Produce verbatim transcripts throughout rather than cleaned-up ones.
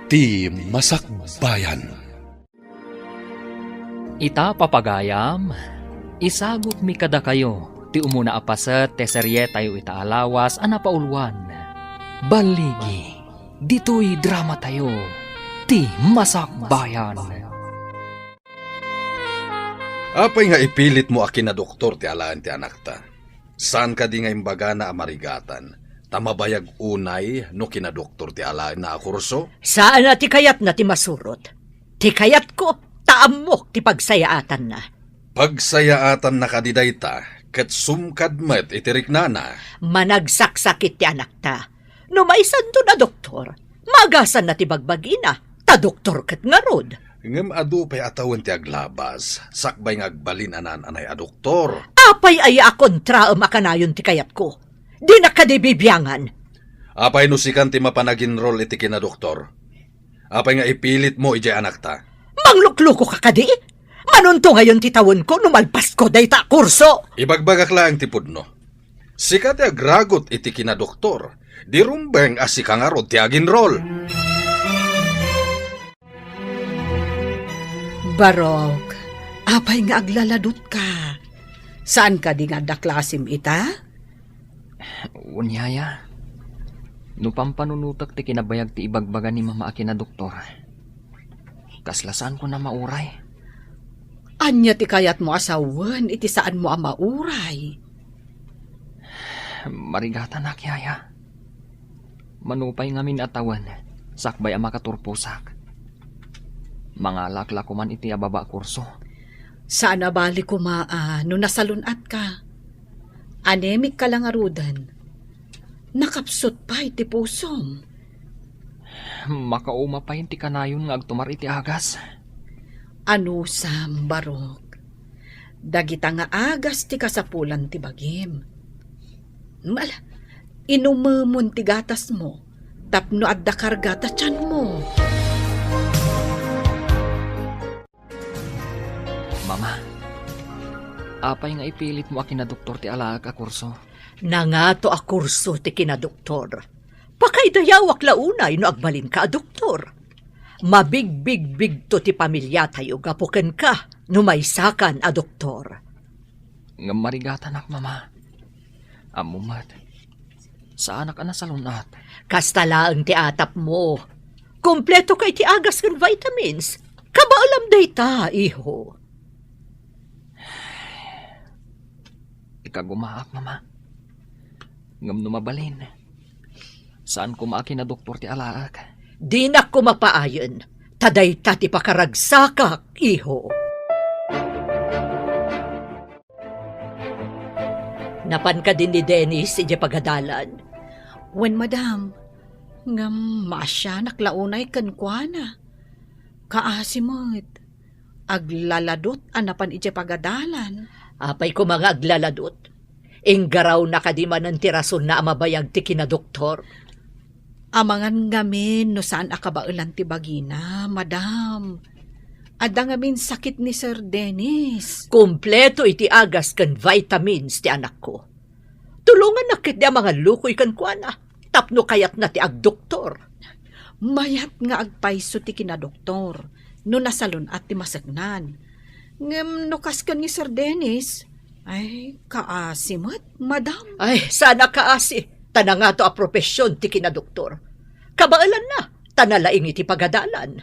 Ti Masakbayan. Ita, papagayam, isagutmi kadakayo ti umuna a paset ti serietayo ita a lawas a napauluan. Balligi, ditoy dramatayo, Ti Masakbayan. Apay nga ipilitmo a kinadoktor ti alaen ti anakta? Saan kadi nga imbagana a marigatan, ta mabayag unay no kinadoktor ti alaenna a kurso? Saan a ti kayatna ti masurot. Ti kayatko, ta ammok ti pagsayaatanna. Pagsayaatanna kadi dayta, ket sumkad met iti riknana. Managsaksakit ti anakta. No maisanton a doktor, maagasanna ti bagbagina, ta doktor ket ngarud. Ngem adu pay a tawen ti aglabas, sakbay nga agbalin a naan-anay a doktor. Apay aya a kontraem a kanayon ti kayatko? Dinak kadi bibiangan. Apay no sikan ti mapan aginrol iti kinadoktor? Apay nga ipilitmo idiay anakta? Manglukluko ka kadi? Manunto ngayon ti tawenko no malpasko dayta a kurso. Ibagbagak laeng ti pudno. Sika ti agragut iti kinadoktor. Di rumbeng a sika ngarud ti aginrol. Barok, apay nga aglaladutka? Saan kadi nga adda klasim ita? Wen, yaya, no pampanunotek ti kinabayag ti ibagbaga ni mama a kinadoktor, kasla saanko a mauray. Ania ti kayatmo a sawen iti saanmo a mauray? Marigatanak, yaya. Mano pay ngamin a tawen, sakbay a makaturposak, mangalak la koman iti ababa a kurso. Saan a bali koma a no nasalun-atka. Anemic ka la ngaruden. Nakapsut pay ti pusom. Makauma pay ti kanayon nga agtumar iti agas. Anusam, Barok. Dagita nga agas ti kasapulan ti bagim. Ala, inumemon ti gatasmo tapno adda karga ta tianmo. Mama, apay nga ipilitmo a kinadoktor ti alaek a kurso? Nangato a kurso ti kinadoktor. Pakaidayawak la unay no agbalinka a doktor. Mabigbigbigto ti pamiliatayo gapu kenka no maysakan a doktor. Ngem marigatanak, mama. Ammom met, saanak a nasalun-at. Kasta laeng ti atapmo. Kompleto ka iti agas ken vitamins. Kabaelam dayta, iho. Ikagumaak, mama. Ngem no mabalin, saan koma a kinadoktor ti alaek. Dinak koma paayen, ta dayta ti pakaragsakak, iho. Napan kadi ni Dennis idiay pagadalan? Wen, madam. Ngem maasianak la unay kenkuana. Kaasi met. Aglaladot a napan idiay pagadalan. Apay koma nga aglaladot? Inggarawna kadi manen ti rasonna a mabayag ti kinadoktor? Amangan ngamin no saan a kabaelan ti bagina, madam. Adda ngamin sakit ni Sir Dennis. Kompleto iti agas ken vitamins ti anakko. Tulongannak ketdi a mangallukoy kenkuana tapno kayatna ti agdoktor. Mayat nga agpayso ti kinadoktor no nasalun-at ti maseknan. Ngem no kas ken ni Sir Dennis, ay, kaasi met, madam. Ay, saan a kaasi, ta nangato a profesion ti kinadoktor. Kabaelanna, ta nalaing iti pagadalan.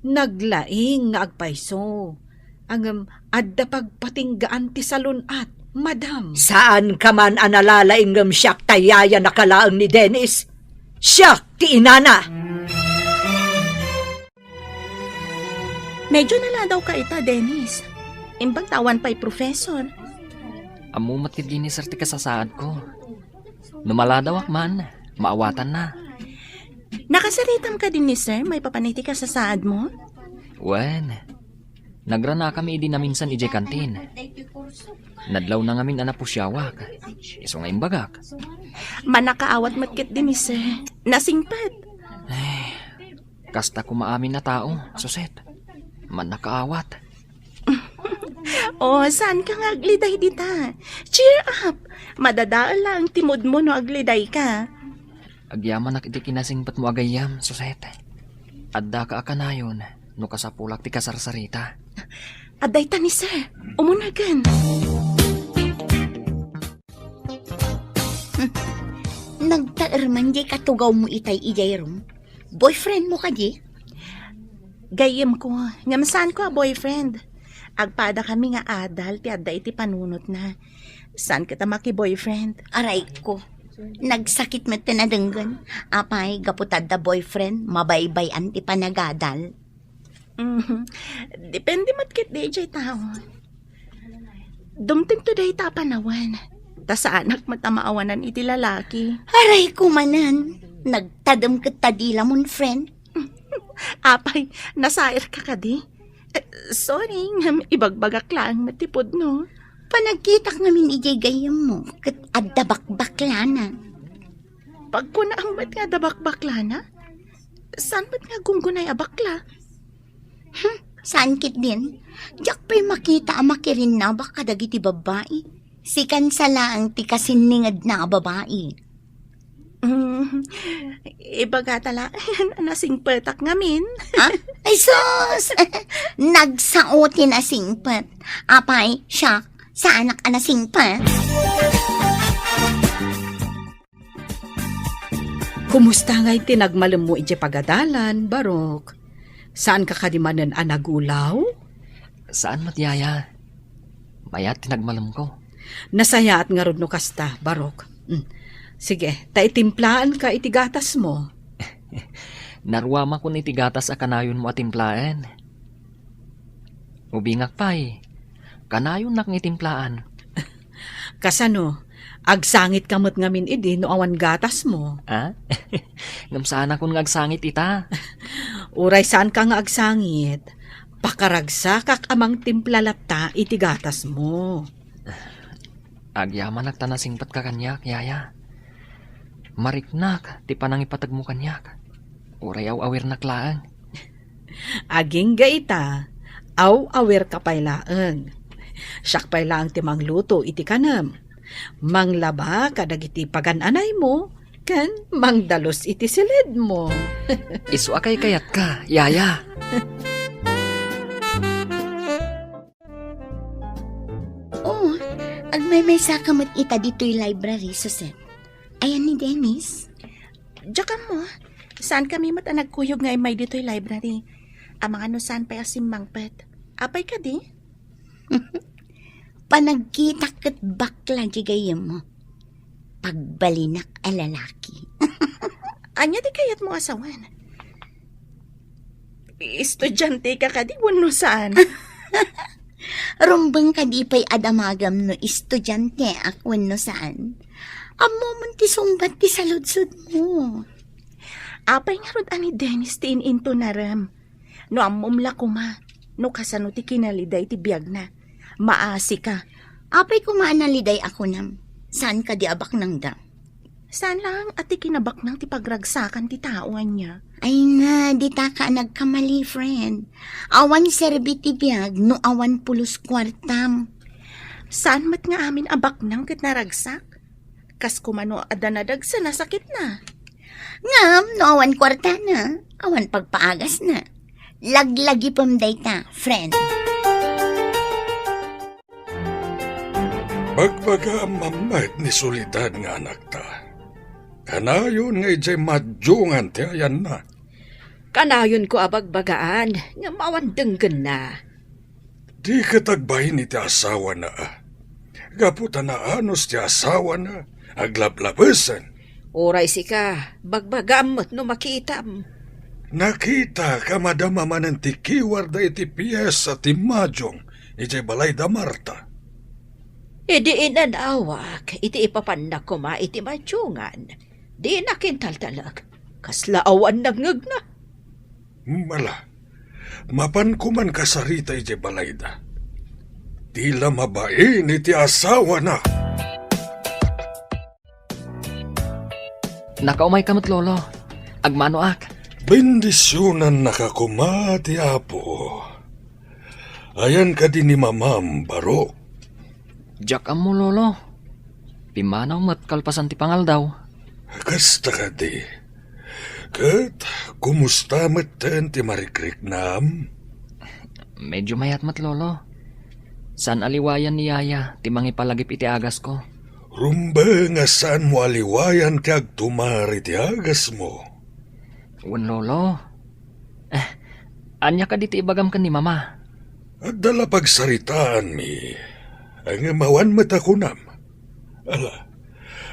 Naglaing nga agpayso. Ngem adda pagpatinggaan ti salun-at, madam. Saanka man a nalalaing ngem siak ta yayanak laeng ni Dennis. Siak ti inana. Medyo naladawka ita, Dennis. Imbag ta awan pay professor. Ammo met ketdi ni Sir ti kasasaadko. No maladawak man, maawatanna. Nakasaritam kadi ni Sir maipapan iti kasasaadmo? Wen, nagranakami idi naminsan idiay kantin. Nadlawna ngamin a napusiawak. Isu nga imbagak. Mannakaawat met ketdi ni Sir. Nasingpet. Ay, kasta koma amin a tao, Suset. Mannakaawat. Oh, saanka nga agliday dita? Cheer up! Madadael laeng ti moodmo no agledayka. Agyamanak iti kinasingpetmo a gayyem, Suset. Addaka a kanayon no kasapulak ti kasarsarita. Adda ita ni sir. Umunagen. Nagtaerman diay katugawmo itay idiay room. Boyfriendmo kadi? Gayyemko, ngem saanko a boyfriend. Agpadakami nga adal ti adda iti panunotna. Saan ket a maki-boyfriend? Arayko. Nagsakit met ti nadenggen. Apay, gapu ta adda boyfriend, mabaybay-an ti panagadal. Mhm. Depende met ketdi idiay tao. Dumtengto dayta a panawen. Ta saanak met a maawanan iti lalaki. Arayko manen. Nagtadem ket ta dila mon friend. Apay, nasairka kadi? Eh, sorry, ngem ibagbagak laeng met ti pudno. Panagkitak ngamin idiay gayyemmo, ket adda bakbaklana. Pagkunaam met nga adda bakbaklana? Saan met nga gunggunay a bakla? Hmm, saan ketdin? Diak pay makita a makirinnabak kadagiti babbai. Sikan sa laeng ti kasinningedna a babai. Mm, ibagata laeng a nasingpetak ngamin. Ha? Ay, sus! Nagsao ti nasingpet. Apay, siak, saanak a nasingpet. Kumusta ngay ti nagmalemmo idiay pagadalan, Barok? Saanka kadi manen a nagulaw? Saan met, Yaya. Mayat ti nagmalemko. Nasayaat ngarud no kasta, Barok. Mm. Sige, ta itimplaanka iti gatasmo. Naruamakon iti gatas a kanayonmo a timplaen. Ubingak pay, kanayonnak nga itimplaen. Kasano? Agsangitka met ngamin idi no awan gatasmo? Ah? Ngem saanakon nga agsangit ita. Uray saanka nga agsangit, pakaragsakak a mangtimpla latta iti gatasmo. Agyamanak ta nasingpetka kaniak, Yaya. Mariknak ti panangipategmo kaniak. Uray aw-awirnak laeng. Agingga ita, aw-awirka pay laeng. Siak pay laeng ti mangluto iti kanem. Manglaba kadagiti pagan-anaymo, ken mangdalus iti siledmo. Isu a kaykayatka, Yaya. Oh, agmaymaysaka met ita ditoy library, Susan. Ayan ni Dennis. Diak ammo. Saankami met a nagkuyog nga immay ditoy library. Amangan no saan pay a simmangpet. Apay kadi? Panagkitak ket bakla di gayyemmo. Pagbalinak a lalaki. Ania ti kayatmo a sawen? Estudianteka kadi wenno saan? Rumbeng kadi pay a damagam no estudianteak wenno saan? Ammomon ti sungbat ti saludsodmo. Apay ngarud a ni Dennis ti in-intonarem? No ammom la koma no kasano ti kinaliday ti biagna. Maasika. Apay koma a naliday a kunam? Saan kadi a baknangda? Saan laeng a ti kinabaknang ti pagragsakan ti tao ania? Ay na, ditaka a nagkamali, friend. Awan serbi ti biag no awan pulos kuartam. Saan met nga amin a baknang ket naragsak? Kas koma no adda nadagsen a sakitna. Ngem no awan kuartana, awan pagpaagasna. Laglagipem dayta, friend. Bagbagaam met ni Soledad nga anakta. Kanayon nga idiay madiongan ti ayanna. Kanayonko a bagbagaan, ngem awan denggenna. Di ket agbain iti asawana, a. Gapu ta naanus ti asawana, aglablabesen. Uray sika, bagbagam met no makitam. Nakitak a madama manen ti kiwarda iti piesa ti madiong idiay balay da Marta. Idi inanawak iti ipapanna koma iti madiongan, dinak intaltalek. Kasla awan nangngegna. Mala, mapan koman kasarita idiay balayda. Di la mabain iti asawana. Nakaumayka met, Lolo. Agmanoak. Bendisionannaka koma ti Apo. Ayan kadi ni Mamam, Barok? Diak ammo, Lolo. Pimmanaw met kalpasan ti pangaldaw. Kasta kadi. Ket kumusta metten ti marikriknam? Medyo mayat met, Lolo. Saan a liwayan ni Yaya ti mangipalagip iti agasko. Rumbeng a saanmo a liwayan ti agtumar iti agasmo. Wen, Lolo. Eh, ania kadi ti ibagam ken ni Mama? Adda la pagsaritaanmi, ngem awan met a kunam. Ala,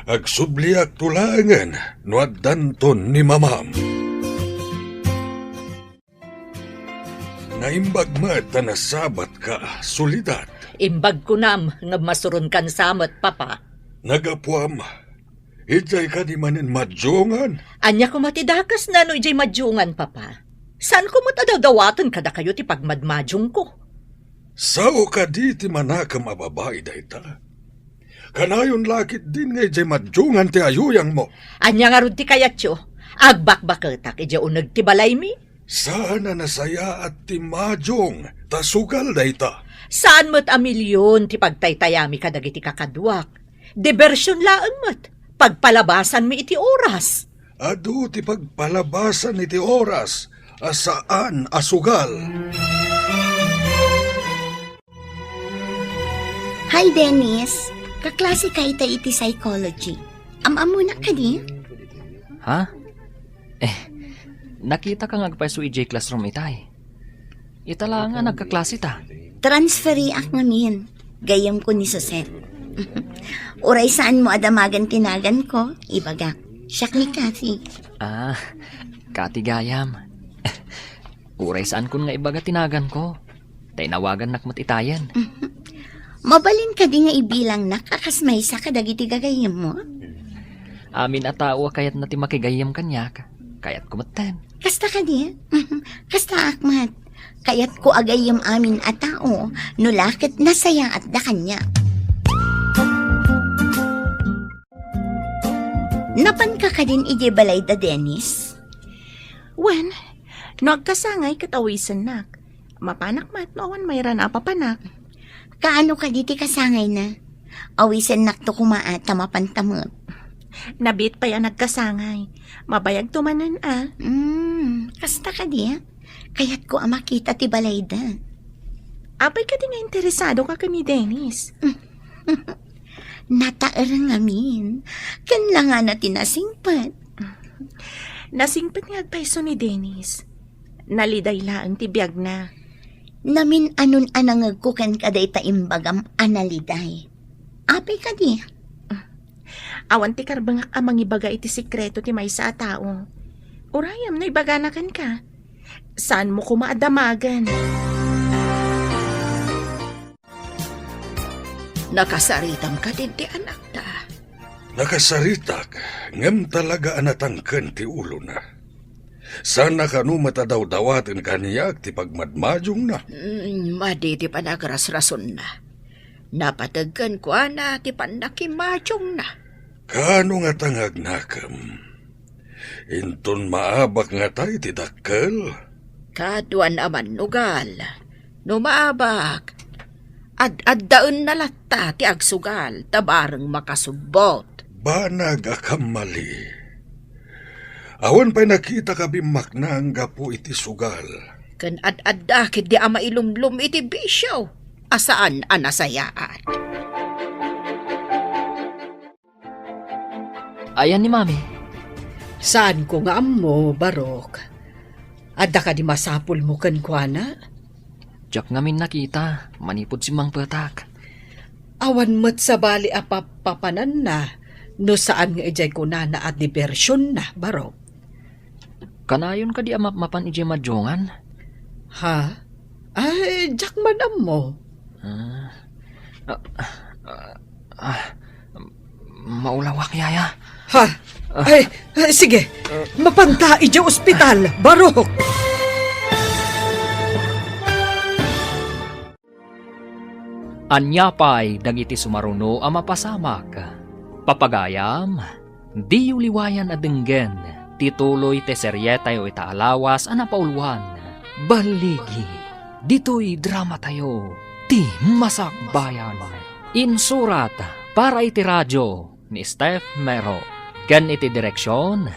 agsubliakto laengen no addanton ni Mamam. Naimbag met a nasabatka, Soledad. Imbag kunam, ngem masuronkan sa met, Papa. Nagapuam, idiay kadi manen madiungan? Ania koma ti dakesna no idiay madiungan, Papa? Saanko met a dawdawaten kadakayo ti pagmadmadiongko. Sao kadi ti manakem a babai dayta? Kanayon la ketdin nga idiay madiungan ti ayuyangmo. Ania ngarud ti kayatyo? Agbakbaketak idiay uneg ti balaymi? Saan a nasayaat ti madiung, ta sugal dayta. Saan met a milion ti pagtaytayami kadagiti kakaduak. Diversion laeng met. Pagpalabasanmi iti oras. Adu ti pagpalabasan iti oras a saan a sugal. Hi, Dennis. Kaklase ka ita iti psychology. Am-ammona kadi? Ha? Eh, nakitaka nga agpayso idiay classroom itay. Ita la nga nagkaklase ta. Transferiak ngamin. Gayyemko ni Suset. Uray saanmo a damagen ti naganko, ibagak. Siak ni Kathy. Ah, Kathy gayam. Uray saankon nga ibaga ti naganko. Ta inawagannak met itayen. Mabalin kadi nga ibilangnak a kas maysa kadagiti gagayyemmo? Amin a tao a kayatna ti makigayyem kaniak, kayatko metten. Kasta kadi? Kastaak met. Kayatko a gayyem amin a tao, no la ket nasayaatda kaniak. Napanka kadin idiay balayda, Dennis? Wen, no agkasangay ket awisennak. Mapanak met no awan mayrana a papanak. Kaano kadi ti kasangayna? Awisennakto koma a ta mapanta met. Nabiit pay a nagkasangay. Mabayagto manen a. Hmm, kasta kadi, a? Kayatko a makita ti balayda. Apay kadi nga interesadoka ken ni Dennis? Nataereng ngamin. Ken langana ti nasingpet. Nasingpet nga agpayso ni Dennis. Naliday laeng ti biagna. Namin-anon a nangegko kenka dayta imbagam a naliday. Apay kadi? Awan ti karbengak a mangibaga iti sekreto ti maysa a tao. Urayem no ibagana kenka. Saanmo koma a damagen. Nakasaritam kadin ti anakta? Nakasaritak, ngem talaga a natangken ti ulona. Saan a kano met a dawdawaten kaniak ti pagmadmadiongna. Mm, madi ti panagrasrasonna. Napateg kenkuana ti pannakimadiongna. Kaano ngata nga agnakem? Inton maabak ngata iti dakkel? Kaduan a mannugal. No maabak, ad-addaenna latta ti agsugal ta bareng makasubbot. Banag a kammali. Awan pay nakitak a bimmaknang gapu iti sugal. Ken ad-adda ketdi a mailumlom iti bisio a saan a nasayaat. Ayan ni Mami? Saanko nga ammo, Barok. Adda kadi masapulmo kenkuana? Diak ngamin nakita, manipud simmangpetak. Awan met sabali a pappapananna no saan nga idiay kunana a dibersionna, Barok. Kanayon kadi a mapmapan idiay madiongan? Ha? Ay, diak man ammo. Ah, ah, ah, ah, maulawak, Yaya. Ha? Ah. Ay, ay, sige. Mapanta idiay ospital, Barok. Ania pay dagiti sumaruno a mapasamak? Papagayam, diyo liwayan a denggen ti tuloy ti serietayo ita a lawas a napauluan, Balligi. Ditoy dramatayo, Ti Masakbayan. Insurat para iti radio ni Steph Mero. Ken iti direksion,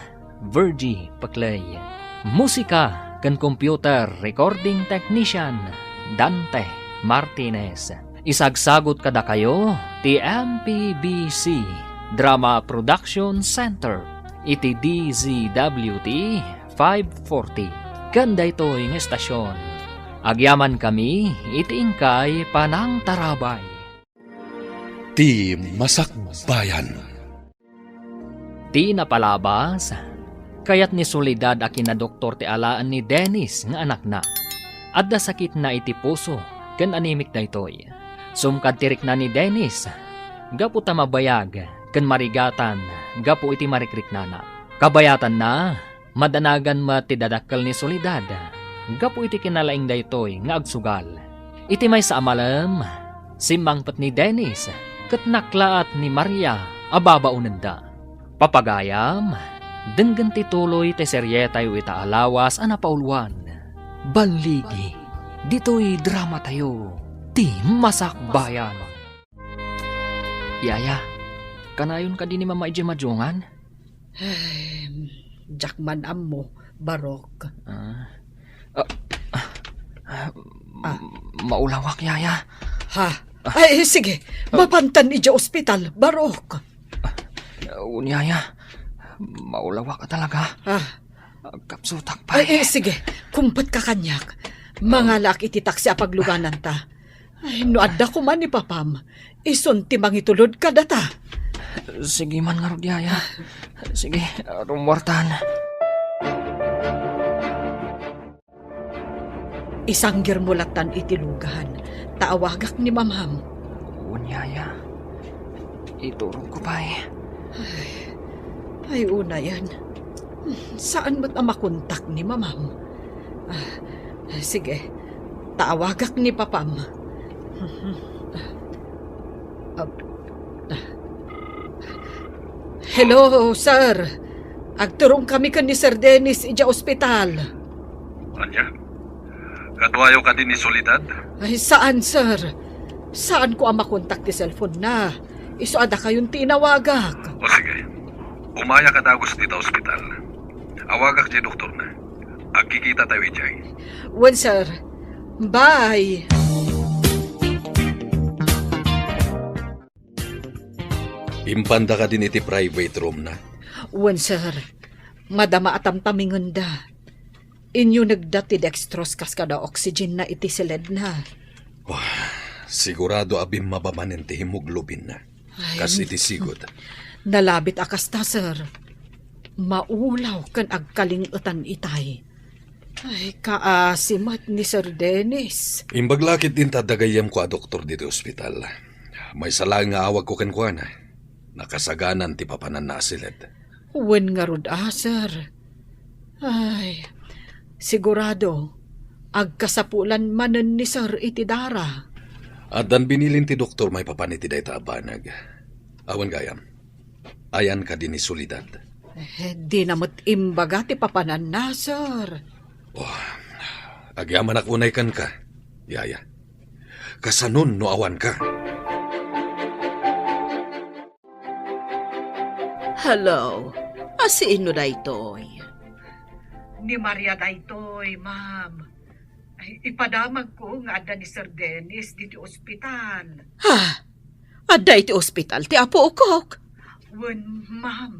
Virgie Pecley. Musika ken computer recording technician, Dante Martinez. Isagsagut kadakayo ti M P B C Drama Production Center iti D Z W T five forty. Ken daytoy nga estasion, agyamankami iti inkay panangtarabay. Ti Masakbayan. Ti napalabas, kayat ni Soledad a kinadoktor ti alaen ni Dennis nga anakna. Adda sakitna iti puso ken anemic daytoy. Sumkad ti rikna ni Dennis, gapu ta mabayag ken marigatan gapu iti marikriknana. Kabayatanna, madanagan met ti dadakkel ni Soledad gapu iti kinalaing daytoy nga agsugal. Iti maysa a malem, simmangpet ni Dennis ket naklaat ni Maria a babaonenda. Papagayam, denggen ti tuloy ti serietayo ita a lawas a napauluan. Balligi, ditoy dramatayo, Ti Masakbayan. Yaya, kanayon kadi ni Mama idiay madungan? Ay, diak man ammo, Barok. Ah. Ah, ah, ah, Ah. Maulawak, Yaya. Ha? Ah. Ay, sige. Ah. Mapantan idiay ospital, Barok. Ah, wen, Yaya. Maulawak talaga. Ah. Agkapsutak pay. Ay, eh, sige. Kumpetka kaniak. Mangalaak iti taksi a paglugananta. Ay, no adda koma ni Papam, isun ti mangitulod kadata. Sige man ngarud, Yaya. Sige, rummuartan. Isanggirmo lattan iti lugan, ta awagak ni Mamam. Wen, Yaya. Iturogko pay. Ay, ay, unayen. Saan met a makontak ni Mamam? Ah, sige, ta awagak ni Papam. Ah, ah. Hello, sir. Agturongkami ken ni Sir Dennis idiay ospital. Ania? Kaduayo kadi ni Soledad? Ay, saan, sir. Saanko a makontak ti cellphone na. Isu a dakayon ti inawagak. O sige. Umayak a dagus dita ospital. Awagak ti doktorna. Agkikitatayo idiay. Wen, sir. Bye. Impanda kadin iti private room na? Wen, sir. Madama a tamtamingenda. Inyunegda ti dextrose kas kada oxygen na iti siledna. Wah, sigurado a bimmaba manen ti hemoglobin na. Ay, kas iti sigud. Nalabit a kasta, sir. Maulaw ken agkaling-etan itay. Ay, kaasi met ni Sir Dennis. Imbag la ketdin ta adda gayyemko a doktor ditoy ospital. Maysa laeng nga awagko kenkuana. Nakasaganan ti papananna a siled. Wen ngarud a, sir. Ay, sigurado, agkasapulan manen ni sir iti dara. Addan binilin ti doktor maipapan iti dayta a banag. Awan gayam. Ayan kadi ni Soledad? Eh, dina met imbaga ti papananna, sir. Oh, agyamanak unay kenka, Yaya. Kasanon no awanka? Hello, a sino daytoy? Ni Maria daytoy, ma'am. Ay, ipadamagko nga adda ni Sir Dennis ditoy ospital. Ha? Adda iti ospital ti apokok? Wen, ma'am.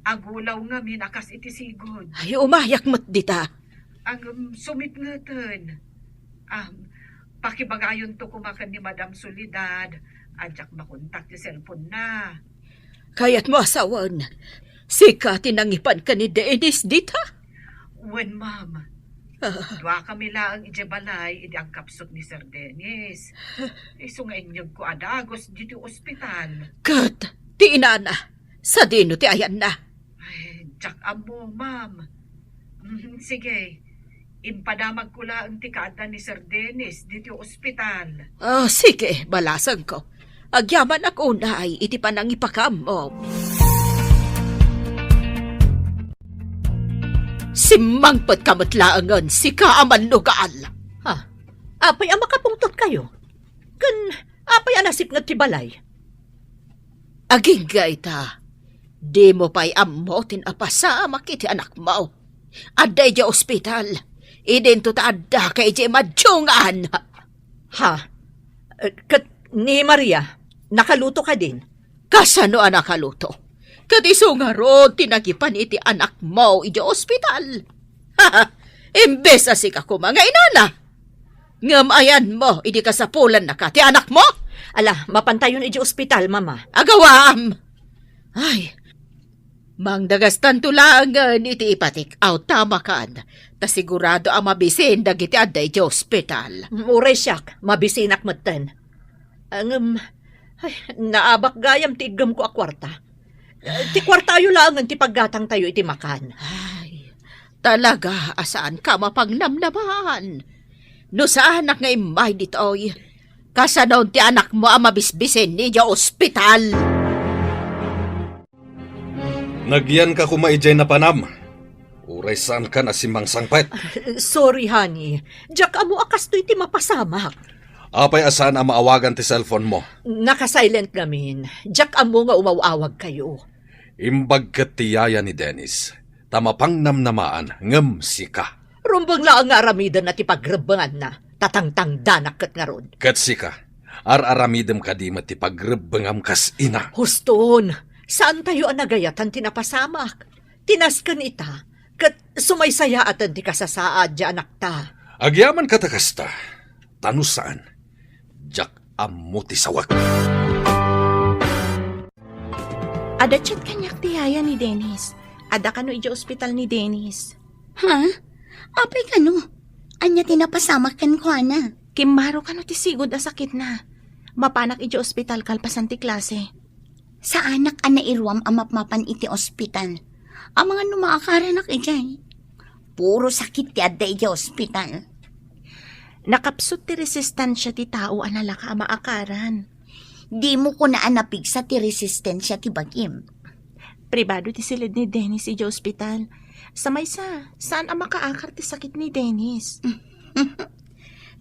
Agulaw ngamin a kas iti sigud. Ay, umayak met dita. Ngem sumitngeten. Am, pakibagayonto koma ken ni Madam Soledad a diak makontak ti cellphone na. Kayatmo a sawen, sika ti nangipan ken ni Dennis dita? Wen, ma'am. Ah. Duakami laeng idiay balay idi agkapsut ni Sir Dennis. Isu nga inyegko a dagus ditoy ospital. Ket ti inana, sadino ti ayanna? Ay, diak ammo, ma'am. Mm, sige, impadamagko laeng ti kaadda ni Sir Dennis ditoy ospital. Ah, sige, balasangko. Agyamanak unay iti panangipakaammo. Simmangpetka met laengen, sika a mannugal. Ha? Apay a makapungtotkayo? Ken apay a nasipnget ti balay? Agingga ita. Dimo pay ammo ti napasamak iti anakmo. Adda idiay ospital. Idinto ta addaka idiay madiungan. Ha? Eh, ket ni Maria, nakaluto kadin? Kasano a nakaluto? Ket isu ngarud ti nagipan iti anakmo idiay ospital. Imbes a sika koma nga inana. Ngem ayanmo idi kasapulannaka ti anakmo? Ala, mapantayon idiay ospital, Mama. Agawaam! Ay, mangdagastanto laengen iti ipatik-aw ta makan, ta sigurado a mabisin dagiti adda idiay ospital. Uray siak, mabisinak metten. Ngem, ay, naabak gayam ti iggemko a kuarta. Eh, ti kuartayo laengen ti paggatangtayo iti makan. Ay, talaga a saanka mapangnamnamaan. No saanak nga immay ditoy, kasano ti anakmo a mabisbisin idiay ospital? Nagyanka koma idiay napanam. Uray saankan a simmangsangpet. Sorry, honey. Diak ammo a kastoy ti mapasamak. Apay a saan a maawagan ti cellphone mo? Naka-silent ngamin. Diak ammo nga umaw-awagkayo. Imbag ket ti yaya ni Dennis, ta mapangnamnamaan ngem sika. Rumbeng laeng nga aramidenna ti pagrebbenganna, ta tangtangdanak ket ngarud. Ket sika, ar-aramidem kadi met ti pagrebbengam kas ina? Huston, saantayo a nagayatan ti napasamak. Ti nasken ita, ket sumaysayaaten ti kasasaad ti anakta. Agyamankata kasta, ta no saan, diak ammo ti sawek. Adda chat kaniak ti yaya ni Dennis. Adda kano idiay ospital ni Dennis. Ha? Apay kano? Ania ti napasamak kenkuana? Kimmaro kano ti sigud a sakitna. Mapanak idiay ospital kalpasan ti klase. Saanak a nairuam a mapmapan iti ospital. Amangan no maakaranak idiay. Puro sakit ti adda idiay ospital. Nakapsut ti resistensia ti tao a nalaka a maakaran. Dimo kuna a napigsa ti resistensia ti bagim. Pribado ti siled ni Dennis idiay ospital. Sa maysa, saan a makaakar ti sakit ni Dennis.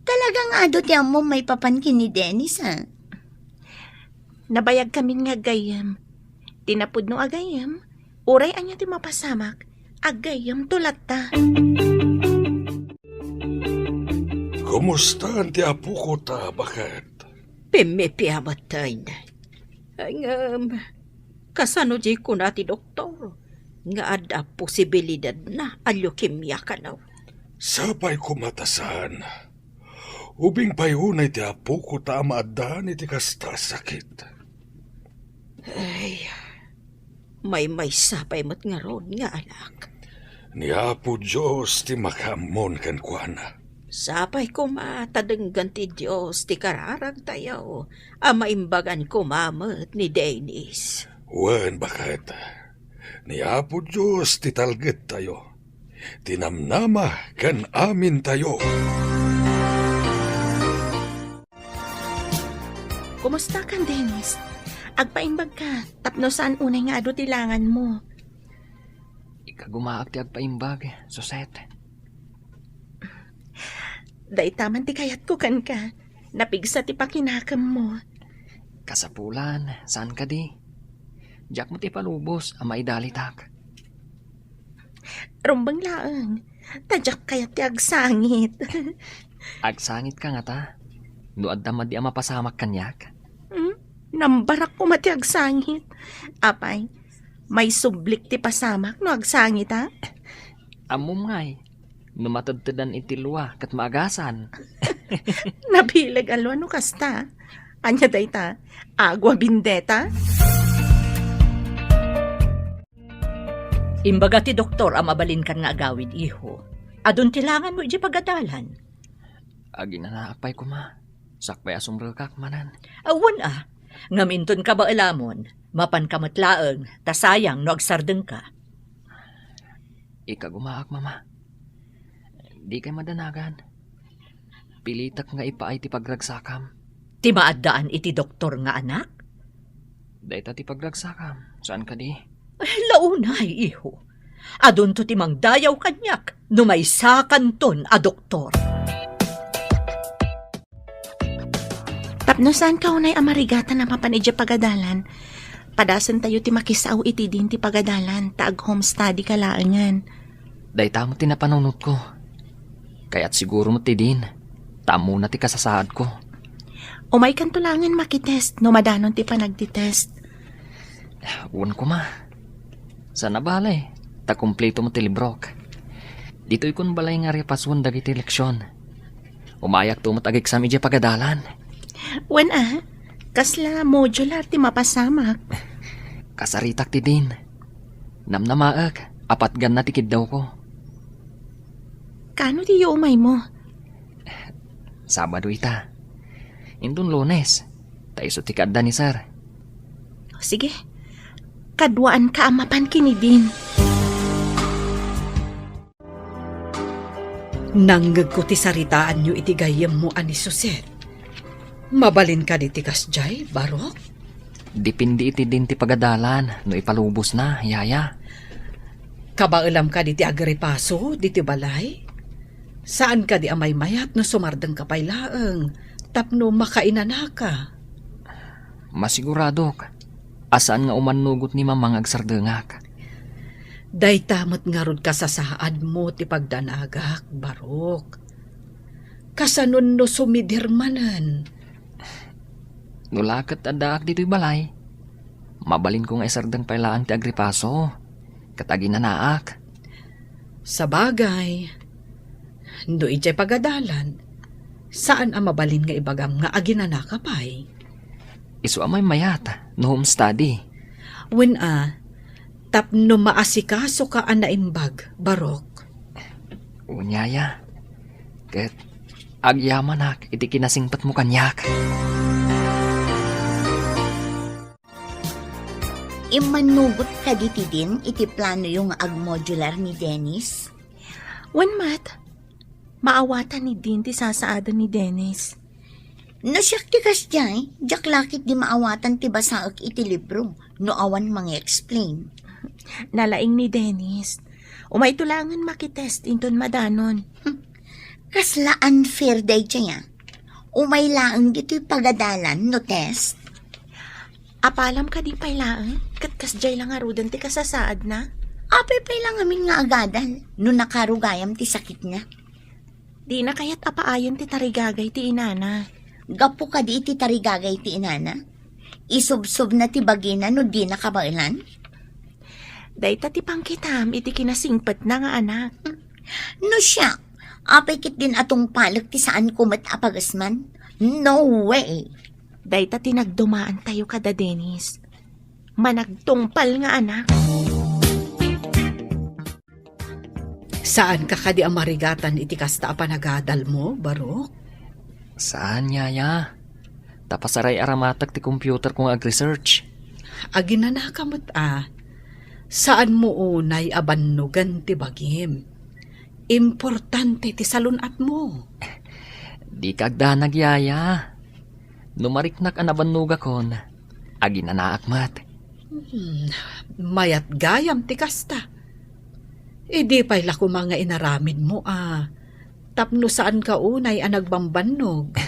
Talaga nga adu ti ammom maipapan ken ni Dennis, a? Nabayagkamin nga aggayyem. Ti napudno a gayyem, uray ania ti mapasamak, aggayyemto latta. Kumustaan ti apokota, baket? Pimmipia metten. Ngem, kasano di kuna ti doktor nga adda posibilidadna a leukemia kano? Sapay koma ta saan. Ubing pay unay ti apokota a maaddaan iti kasta a sakit. Ay, maymaysa pay met ngarud nga anak. Ni Apo Dios ti makaammon kenkuana. Sapay koma ta denggen ti Dios ti kararagtayo a maimbagan koma met ni Dennis. Wen, baket, ni Apo Dios ti talgedtayo, ti namnama ken amintayo. Kumusta kan, Dennis? Agpaimbag ka, tapno saan unay nga adu ti langan mo. Ikagumaak ti agpaimbag, Suset. Dayta man ti kayatko kenka. Napigsa ti pakinakemmo. Kasapulan, saan kadi? Diak met ipalubos a maidalitak. Rumbeng laeng, ta diak kayat ti agsangit. Agsangit ka ngata? No adda madi a mapasamak kaniak? Hmm? Nambarak koma ti agsangit. Apay, maisublik ti pasamak no agsangit, a? Ammom ngay, no matedtedan iti lua ket maagasan. Nabileg a lua no kasta. Ania dayta? Agua bendita? Imbaga ti doktor a mabalinkan nga agawid, iho. Adun ti langanmo idiay pagadalan. Aginanaak pay koma. Sakbay a sumrekak manen. Awan a. Ngem inton kabaelamon, mapanka met laeng, ta sayang no agsardengka. Ikagumaak, Mama. Dikay madanagan. Pilitek nga ipaay ti pagragsakam. Ti maaddaan iti doktor nga anak? Dayta ti pagragsakam, saan kadi? Ay, launay, iho. Adunto ti mangdayaw kaniak no maysakanton a doktor. Tapno saanka unay a marigatan a mapan idiay pagadalan, Padasentayo ti makisao iti din ti pagadalan ta ag-home study ka laengen. Dayta met ti napanunotko. Kayat siguro met ti din. Ta ammona ti kasasaadko. Umaykanto laengen makitest no madanon ti panagtitest. Wen koma. Saan a bale, ta kumpleto met ti librok. Ditoy kon balay nga repasoen dagiti leksion. Umayakto met ag-exam idiay pagadalan. Wen a, kasla modular ti mapasamak? Kasaritak ti din. Namnamaek, apatganna ti kiddawko. Kano diyo umaymo? Sabado ita. Inton Lunes, ta isu ti kaadda ni Sir. Sige, kaduaanka a mapan ken ni Dean. Nangngegko ti saritaanyo iti gayyemmo a ni Suset. Mabalin kadi ti kasdiay, Barok? Depende iti din ti pagadalan no ipalubosna, yaya. Kabaelam kadi ti agripaso ditoy balay? Saan kadi a maymayat no sumardengka pay laeng tapno makainanaka? Masiguradok a saan nga umannugot ni Mama nga agsardengak. Dayta met ngarud kasasaadmo ti pagdanagak, Barok. Kasanon no sumidir manen? No la ket addaak ditoy balay, mabalinko nga isardeng pay laeng ti agripaso ket aginanaak. Sabagay, no idiay pagadalan, saan a mabalin nga ibagam nga aginanaka pay. Isu a maymayat no home study. Wen a, tapno maasikasoka a naimbag, Barok. Wen, yaya. Ket agyamanak iti kinasingpetmo kaniak. Immannugot kadi ti din iti planoyo nga agmodular ni Dennis? Wen met, maawatan ni Dean ti sasaaden ni Dennis. No siak ti kasdiay, diak la ketdi maawatan ti basaek iti libro no awan mangi-explain. Nalaing ni Dennis. Umayto laengen makitest inton madanon. Hmm. Kasla unfair daydiay a. Umay laeng ditoy pagadalan no test. Apalam kadi pay laeng, ket kasdiay la ngaruden ti kasasaadna? Apay pay la ngamin nga agadal no nakarugayam ti sakitna? Dina kayat a paayen ti tarigagay ti inana. Gapu kadi iti tarigagay ti inana, isubsobna ti bagina no dina kabaelan? Dayta ti pangkitam iti kinasingpetna nga anak. No siak, apay ketdin a tungpalek ti saanko met a pagesman? No way! Dayta ti nagdumaantayo kada Dennis. Managtungpal nga anak. Saanka kadi a marigatan iti kasta a panagadalmo, Barok? Saan, yaya. Ta pasaray-aramatek ti computerko nga ag-research. Aginanaka met a. Saanmo unay a bannogen ti bagim. Importante ti salun-atmo. Dika agdanag, yaya. No mariknak a nabannogakon, aginanaak met. Hmm, mayat gayam ti kasta. Idi pay la koma nga inaramidmo a tapno saanka unay a nagbambannog.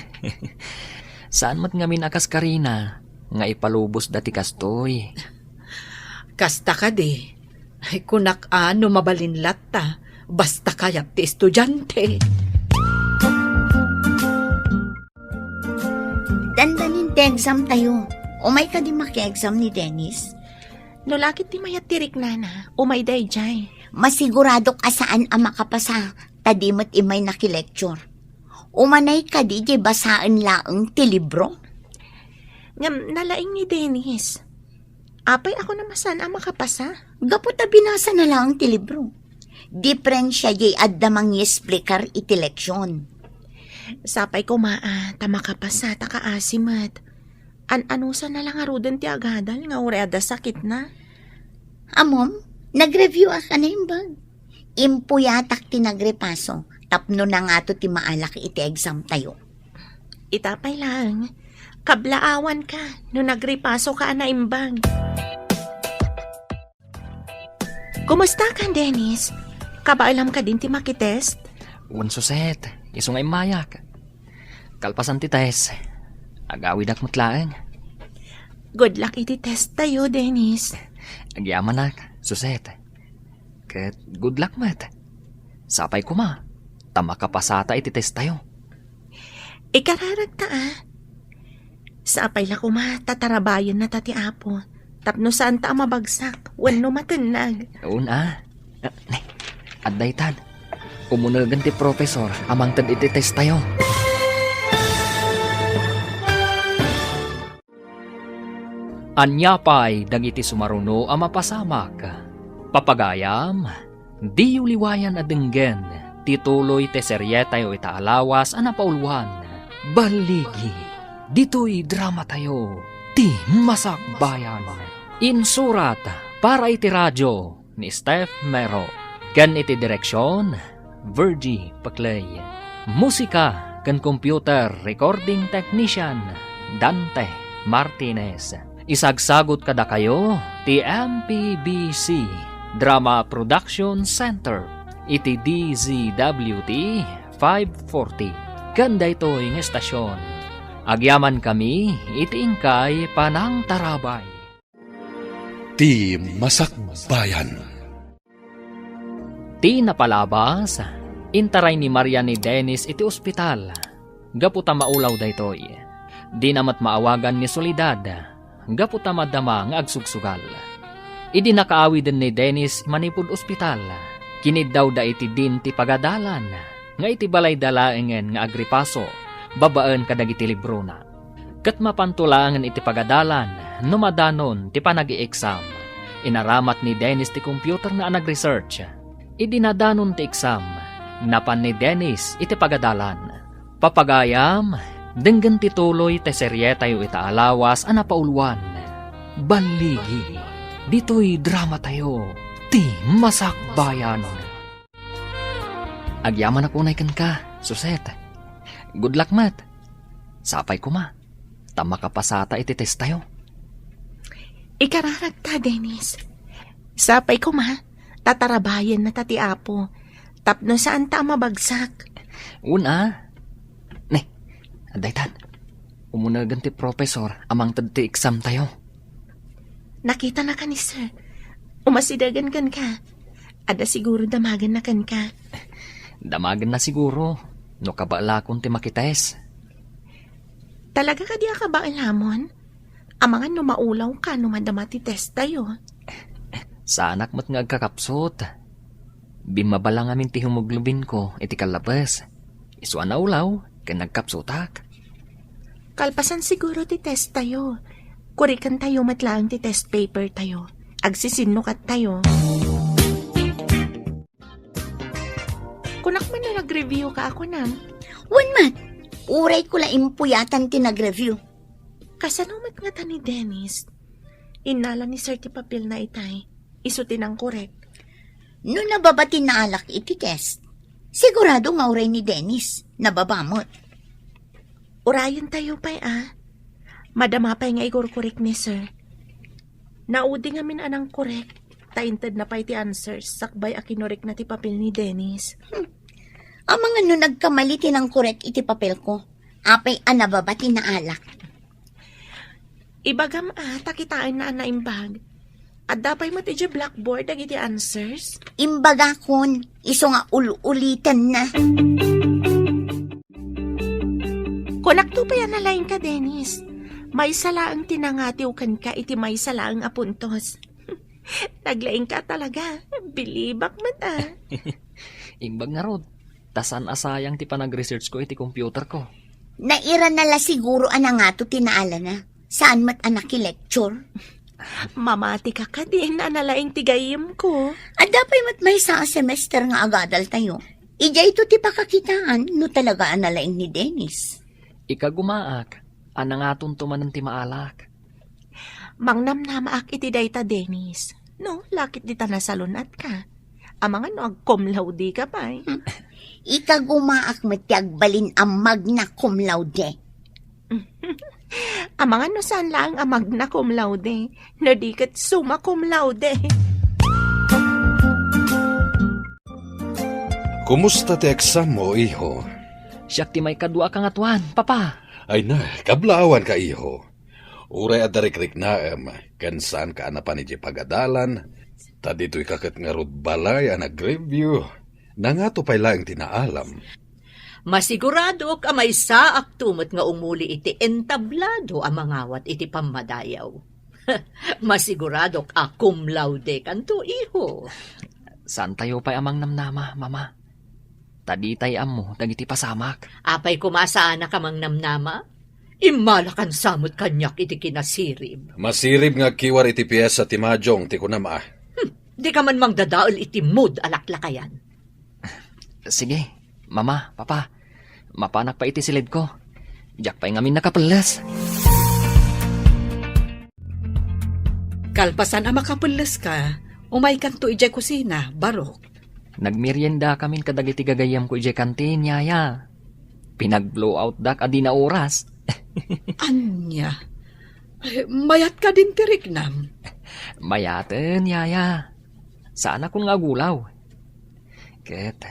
Saan met ngamin a kaskarina nga ipalubosda ti kastoy. Kasta kadi, ay, kunak a no mabalin latta, basta kayat ti estudiante. Dandanin ti exam tayo. Umay kadi maki-exam ni Dennis? No lakit ti mayat ti riknana, umay daydiay. Masiguradok a saan a makapasa, ta di met immay nakilecture. Umanay kadi di basaen laeng ti libro? Ngem nalaing ni Dennis. Apay a kunam a saan a makapasa? Gapu ta binasana laeng ti libro. Diferensia diay adda mangiesplikar iti leksion. Sapay koma a ta makapasa ta kaasi met. An-anusanna la ngaruden ti agadal nga uray adda sakitna? Ammom, nag-review-ak a naimbag. Impuyatak ti nagripaso tapno nangato ti maalak iti exam tayo. Ita pay laeng, kablaawanka no nagripasoka a naimbag. Kumustakan, Dennis? Kabaelam kadin ti makitest? Wen, Suset, isu nga immayak. Kalpasan ti test, agawidak met laeng. Good luck iti test tayo, Dennis. Agyamanak, Suzette. Ket good luck met. Sapay koma, ta makapasata iti test tayo. Ikararagta, a. Sapay la koma, ta tarabayennata ti Apo. Tapno saanta a mabagsak, wenno matennag. Un, a. Ah, ne, adda itan. Umunegen ti professor a mangted iti test tayo. Ania pay dagiti sumaruno a mapasamak? Papagayam, diyo liwayan a denggen ti tuloy ti serietayo ita a lawas a napauluan. Balligi, ditoy dramatayo, ti Masakbayan. Insurat para iti radio ni Steph Mero, ken iti direksion, Virgie Paclay. Musika ken computer recording technician, Dante Martinez. Isagsagot kadakayo ti M P B C Drama Production Center iti D Z W T five forty. Ken daytoy nga estasion, agyamankami iti inkay panangtarabay. Ti Masakbayan. Ti napalabas, intaray ni Maria ni Dennis iti ospital. Gapu ta maulaw daytoy, dina met maawagan ni Soledad, gapu ta madama nga agsugsugal. Idi nakaawiden ni Dennis manipud ospital, kiniddawda iti din ti pagadalan nga iti balayda laengen nga agripaso babaen kadagiti librona. Ket mapanto laengen iti pagadalan no madanon ti panag-i-exam. Inaramat ni Dennis ti computerna a nag-research. Idi nadanon ti exam, napan ni Dennis iti pagadalan. Papagayam, denggen ti tuloy ti serietayo ita a lawas a napauluan. Balligi, ditoy dramatayo, ti Masakbayan. Agyamanak unay kenka, Suzette. Good luck met. Sapay koma, ta makapasata iti test tayo. Ikararagta, Dennis. Sapay koma, ta tarabayennata ti Apo. Tapno saanta a mabagsak. Una. Ne, adda itan. Umunegen ti professor a mangted ti exam tayo. Nakitanaka ni sir. Umasidegen kenka. Adda siguro damagenna kenka. Damagenna siguro no kabaelakon ti makitest. Talaga kadi a kabaelamon? Amangan no maulawka no madama ti test tayo. Saanak met nga agkakapsut. Bimmaba la ngamin ti hemoglobinko iti kallabes. Isu a naulaw ken nagkapsutak. Kalpasan siguro ti test tayo. Kuriken tayo met laeng ti test paper tayo. Agsisinnukat tayo. Kunak man no nag-review ka, a kunam? Wen met, uray ko la impuyatan ti nag-review. Kasano met ngata ni Dennis? Innala ni sir ti papelna itay. Isu ti nangkorek. No nababa ti naalak iti test, sigurado nga uray ni Dennis, nababa met. Urayen tayo pay, a. Madama pay nga igurkorek ni sir. Naudi ngamin a nangkorek, ta intedna pay ti answers sakbay a kinorekna ti papel ni Dennis. Hmm. Amangan no nagkamali ti nangkorek iti papelko. Apay a nababa ti naalak. Ibagam a, ta kitaenna a naimbag. Adda pay met idiay blackboard dagiti answers. Imbagakon, isu nga ul-ulitenna. Kunakto pay a nalaingka, Dennis. Maysa laeng ti nangatiw kenka iti maysa laeng a puntos. Naglaingka talaga. Bilibak met, a. Imbag ngarud, ta saan a sayang ti panag-research ko iti computer ko. Nairana la siguro a nangato ti naalana. Saan met a nakilecture? Mamatika kadi a nalaing ti gayyemko. Adda pay met maysa a semester nga agadal tayo. Idiayto ti pakakitaan no talaga a nalaing ni Dennis. Ikagumaak a nangatonto manen ti maalak. Mangnamnamaak iti dayta, Dennis. No, lakit dita nasalun-atka. Amangan no agcum laude ka pay. Hmm. Ikagumaak met ti agbalin a magna cum laude. Amangan no saan laeng a magna cum laude, no di ket summa cum laude. Kumusta ti exam mo, iho? Siak ti maikadua a kangatoan, Papa. Ay na, kablaawanka, iho. Uray adda rikriknaem, ken saanka a napan idiay pagadalan, ta ditoyka ket ngarud balay a nag-review. Nangato pay laeng ti naalam? Masiguradok a maysaakto met nga umuli iti entablado a mangawat iti pammadayaw. Masiguradok a cum laude kanto, iho. Saantayo pay a mangnamnama, Mama. Ta ditay ammo dagiti pasamak. Apay koma saanak a mangnamnama? Immalakansa met kaniak iti kinasirib. Masirib nga agkiwar iti piesa ti majong ti kunam a. Hmm, dika man mangdadael iti mood a laklakayan. Sige, Mama, Papa, mapanak pay iti silidko. Diak pay ngamin nakapelles. Kalpasan a makapelleska, umaykanto idiay kusina, Barok. Nagmeriendakamin kadagiti gagayyemko idiay kantin, Yaya. Pinag-blowoutdak a dina oras. Ania? Eh, mayat kadin ti riknam? Mayaten, Yaya. Saanakon nga agulaw. Ket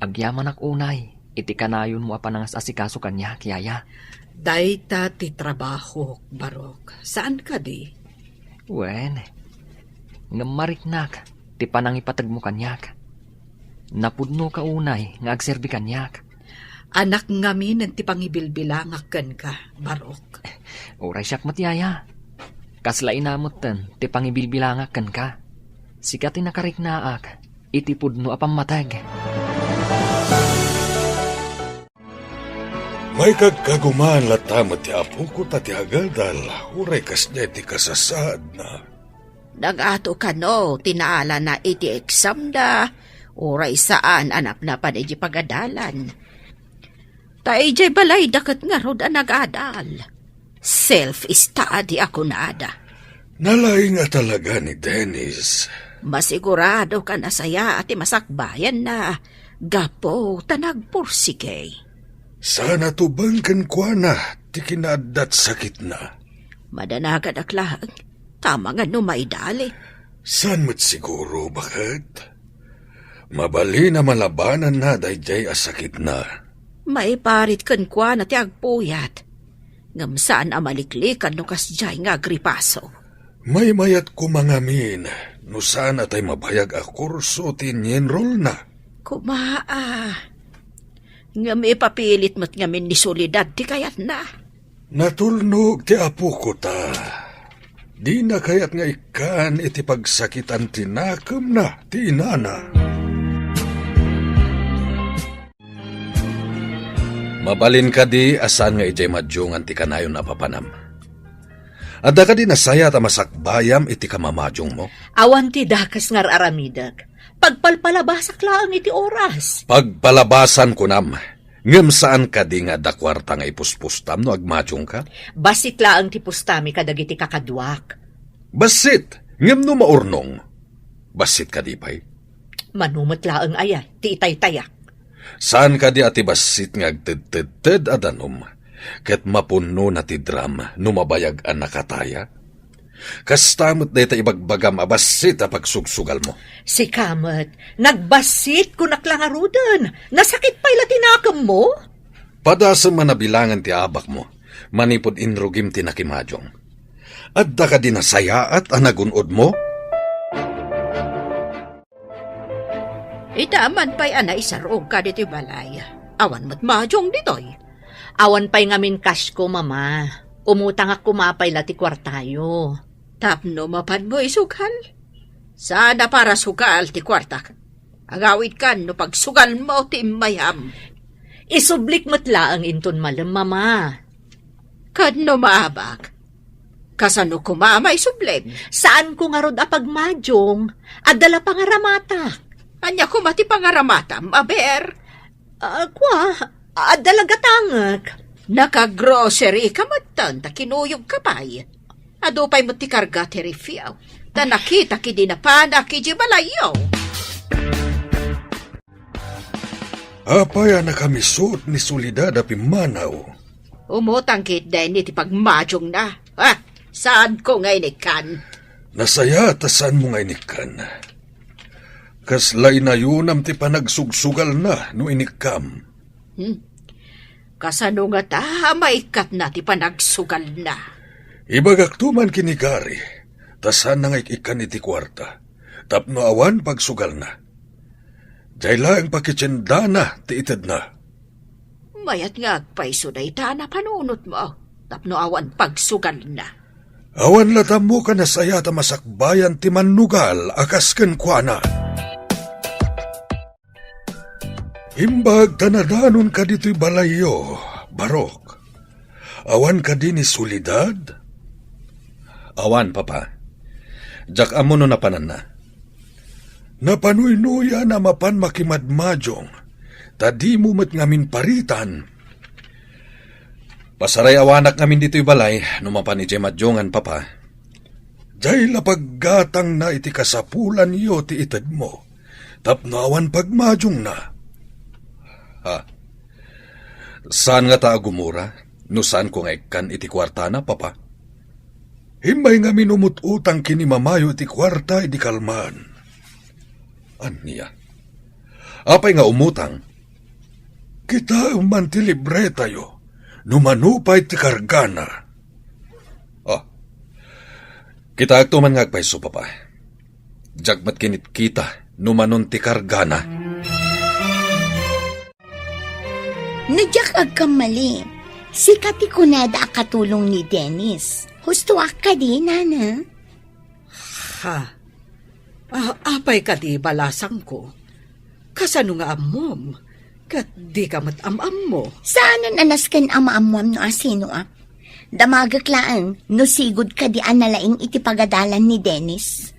agyamanak unay iti kanayonmo a panangas-asikaso kaniak, Yaya. Dayta ti trabahok, Barok. Saan kadi? Wen, ngem mariknak ti panangipategmo kaniak. Napudnoka unay nga agserbi kaniak. Anak ngamin ti pangibilbilangak kenka, Barok. Uray siak met, Yaya. Kasla ina metten ti pangibilbilangak kenka. Sika ti nakariknaak iti pudno a pammateg. Maikagkaguman latta met ti apoko ta ti agadal, uray kasdiay ti kasasaadna. Nagato kano ti naalana iti examda, uray saan a napnapan iti pagadalan. Ta idiay balayda ket ngarud a nagadal. Self-study a kunada. Nalaing a talaga ni Dennis. Masigurado ka nasayaat ti masakbayanna, gapu ta nagpursige. Saan a tubeng kenkuana ti kinaaddat sakitna. Madanagadak laeng, ta amangan no maidali. Saan met siguro, baket? Mabalin a malabananna daydiay a sakitna. Maiparit kenkuana ti agpuyat, ngem saan a maliklikan no kasdiay nga agripaso. Maymayat koma ngamin no saan a tay mabayag a kurso ti inyinrolna. Koma a. Ngem ipapilit met ngamin ni Soledad ti kayatna. Natulnog ti apoko ta. Dina kayat nga ikkan iti pagsakitan ti nakemna ti inana. Mabalin kadi a saan nga idiay madiongan ti kanayon a papanam? Adda kadi nasayaat a masakbayam iti kamamadiongmo? Awan ti dakes nga ar-aramidek. Pagpalpalabasak laeng iti oras. Pagpalabasan kunam. Ngem saan kadi nga adda kuarta nga ipuspustam no agmadiongka? Bassit laeng ti pustami kadagiti kakaduak. Bassit, ngem no maurnong, bassit kadi pay? Mano met laeng aya ti itaytayak? Saan kadi a ti bassit nga agtedtedted a danum, ket mapunnona ti dram no mabayag a nakataya? Kasta met dayta ibagbagam a bassit a pagsugsugalmo. Sika met, nagbassit, kunak la ngaruden. Nasakit pay la ti nakemmo? Padasem a nabilangen ti abakmo, manipud inrugim ti nakimadiong. Adda kadi nasayaat a nagun-odmo? Ita man pay a naisarog ka ditoy balay. Awan met madiong ditoy. Awan pay ngamin kasko, Mama. Umutangak koma pay la ti kuartayo. Tapno mapanmo isugal? Saan a para sugal ti kuartak. Agawidkan no pagsugalmo ti immayam. Isublik met laeng inton malem, Mama. Ket no maabak, kasano koma a maisublim? Saanko ngarud a pagmadiong. Adda la pangaramatak. Ania koma ti pangaramatam, aber? Ah, kua, adda la gatangek. Naka-grocery ka metten ta kinuyogka pay. Adu pay met ti karga ti refiaw. Ta nakitak idi napanak idiay balayyo. Apay a nakamisut ni Soledad a pimmanaw? Umutang ket Denny ti pagmadiongna. Ah, saanko nga inikkan? Nasayaat a saanmo nga inikkan. Kasla inayonam ti panagsugsugalna no inikkam. Hmm. Kasano ngata a maikkatna ti panagsugalna? Ibagakto man ken ni Gary, ta saanna nga ik-ikkan iti kuarta, tapno awan pagsugalna. Diay laeng pakitiendana ti itedna. Mayat nga agpayso dayta a napanunotmo, tapno awan pagsugalna. Awan latta ammo a nasayaat a masakbayan ti mannugal a kas kenkuana. Imbag ta nadanonka ditoy balayyo, Barok. Awan kadi ni Soledad? Awan, Papa. Diak ammo no napananna. Napanuynoyan a mapan makimadmadiong, ta dimo met ngamin paritan. Pasarayawanak ngamin ditoy balay no mapan idiay madiongan, Papa. Diay la paggatangna iti kasapulanyo ti itedmo, tapno awan pagmadiongna. Ha? Saan ngata a gumura no saanko nga ikkan iti kuartana, Papa? Immay ngamin umut-utang ken ni Mamayo iti kuarta idi kalman. Ania? Apay nga umutang? Kitaem man ti libretayo no mano pay ti kargana. Ah, kitaekto man nga agpayso, Papa. Diak met kinitkita no manon ti kargana. No diak agkamali, sika ti kunada a katulong ni Dennis. Hustoak kadi, Nana? Ha? Ah, apay kadi, balasangko? Kasano nga ammom? Ket dika met am-ammo? Saanen a nasken a maammoam no asinoak. Damagek laeng no sigud kadi a nalaing iti pagadalan ni Dennis.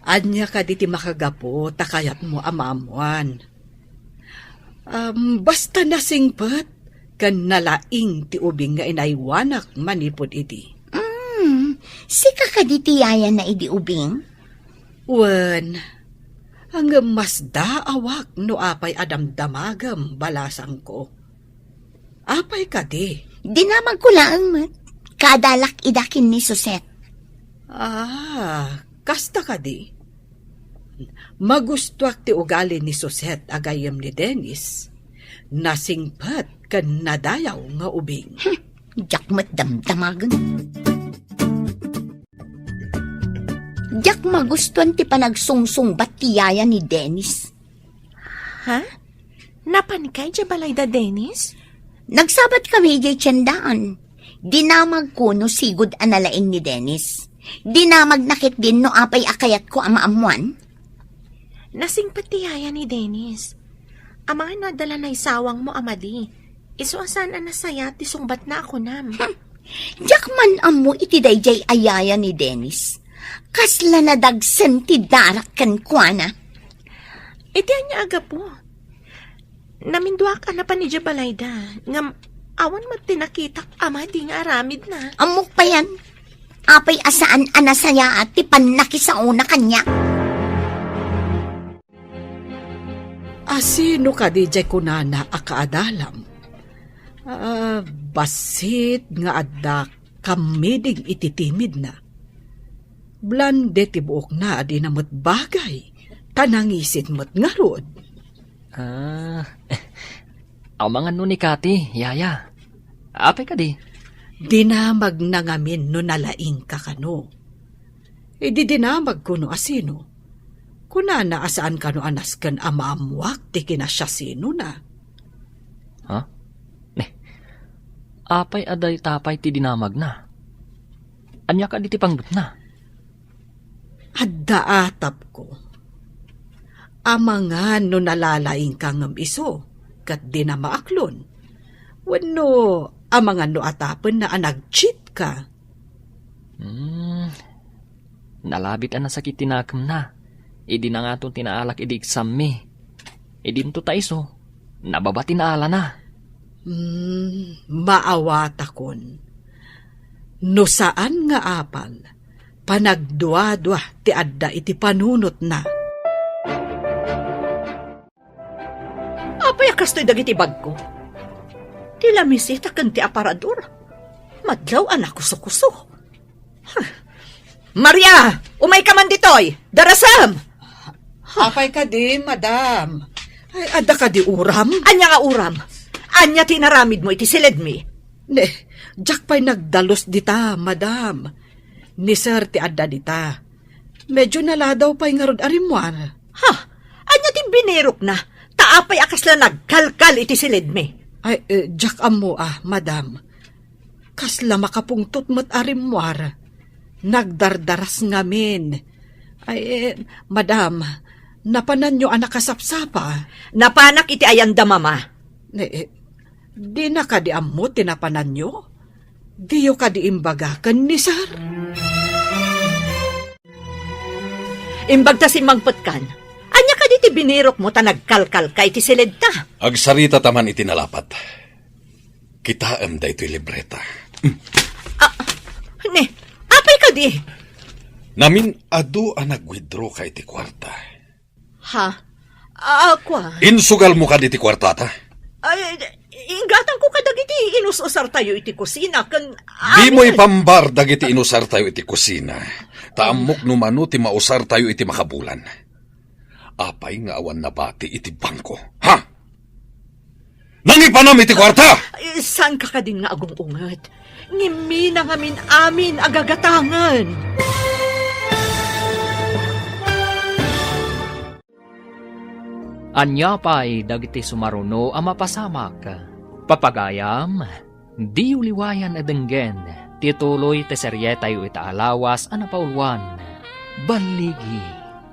Ania kadi ti makagapu ta kayatmo a maammoan? Am, basta nasingpet ken nalaing ti ubing nga inaywanak manipud idi. Mm, sika kadi ti yayana idi ubing? Wen, ngem masdaawak no apay a damdamagem, balasangko. Apay kadi? Dinamagko laeng met. Kaadalak ida ken ni Suset. Ah, kasta kadi? Magustoak ti ugali ni Suset a gayyem ni Dennis. Nasingpet ken nadayaw nga ubing. Hmm, diak met damdamagen. Diak magustuan ti panagsungsungbat ti yaya ni Dennis. Ha? Napanka idiay balayda, Dennis? Nagsabat kami idiay tiendaan. Dinamagko no sigud a nalaing ni Dennis. Dinamagna ketdin no apay a kayatko a maammoan. Nasingpet ti yaya ni Dennis. Amangan no adda la naisawangmo a madi. Isu a saan a nasayaat ti sungbatna a kunam. Hmm. Diak man ammo iti daydiay a yaya ni Dennis. Kasla nadagsen ti darak kenkuana. Iti ania a gapu? Naminduak a napan idiay balayda, ngem awan met ti nakitak a madi nga aramidna. Ammok payen, apay a saan a nasayaat ti pannakisaona kaniak. Asino kadi diay kunana a kaadalam? Ah, bassit nga adda kammiding iti timidna. Blonde ti buokna a dina met bagay, ta nangisit met ngarud. Ah, amangan no ni Kati, yaya. Apay kadi? Dinamagna ngamin no nalaingka kano. Idi dinamagko no asino, kunana a saan kano a nasken a maammoak ti kinasiasinona. Ha? Ne, apay a dayta pay ti dinamagna? Ania kadi ti panggepna? Adda atapko. Amangan no nalalaingka ngem isu, ket dina maaklon. Wenno amangan no atapenna a nag-cheat ka. Hmm. Nalabit a nasakit ti nakemna. Idi nangaton ti naalak idi exam-mi. Idinto ta isu, nababa ti naalana. Hmm, maawatakon. No saan nga apal, panagduadua ti adda iti panunotna. Apay a kastoy dagiti bagko? Ti lamisita ken ti aparador. Madlaw a nakusokuso. Huh. Maria, umayka man ditoy! Darasem! Apay kadi, madam? Ay, adda kadi uram? Ania nga uram? Ania ti inaramidmo iti siledmi? Ne, diak pay nagdalus dita, madam. Ni Sir ti adda dita. Medyo naladaw pay ngarud a rimmuar. Ha? Ania ti binirokna? Ta apay a kasla nagkalkal iti silidmi? Ay, eh, diak ammo a, madam. Kasla makapungtot met a rimmuar. Nagdardaras ngamin. Ay, eh, madam, napananyo a nakasapsapa? Napanak iti ayanda, Mama. Eh, eh, dina kadi ammo ti napananyo? Diyo kadi imbaga ken ni Sir? Imbag ta simmangpetkan. Ania kadi ti binirokmo ta nagkalkalka iti silidta? Agsarita ta man iti nalapat. Kitaem daytoy libreta. Ah, ne, apay kadi? Namin adu a nag-withdraw ka iti kuarta. Ha? Ah, kua? Insugalmo kadi ti kuartata? Ay, inggatangko kadagiti inus-usartayo iti kusina ken... Dimo ipambar dagiti inusartayo iti kusina. Ta ammok no mano ti mausartayo iti makabulan. Apay nga awan nabati iti bangko? Ha? Nangipanam iti kuarta! Eh, saan ka kadin nga agung-unget? Ngimmi na ngamin amin a gagatangen. Ania pay dagiti sumaruno a mapasamak? Papagayam, diyo liwayan a denggen ti tuloy ti serietayo ita a lawas a napauluan. Balligi,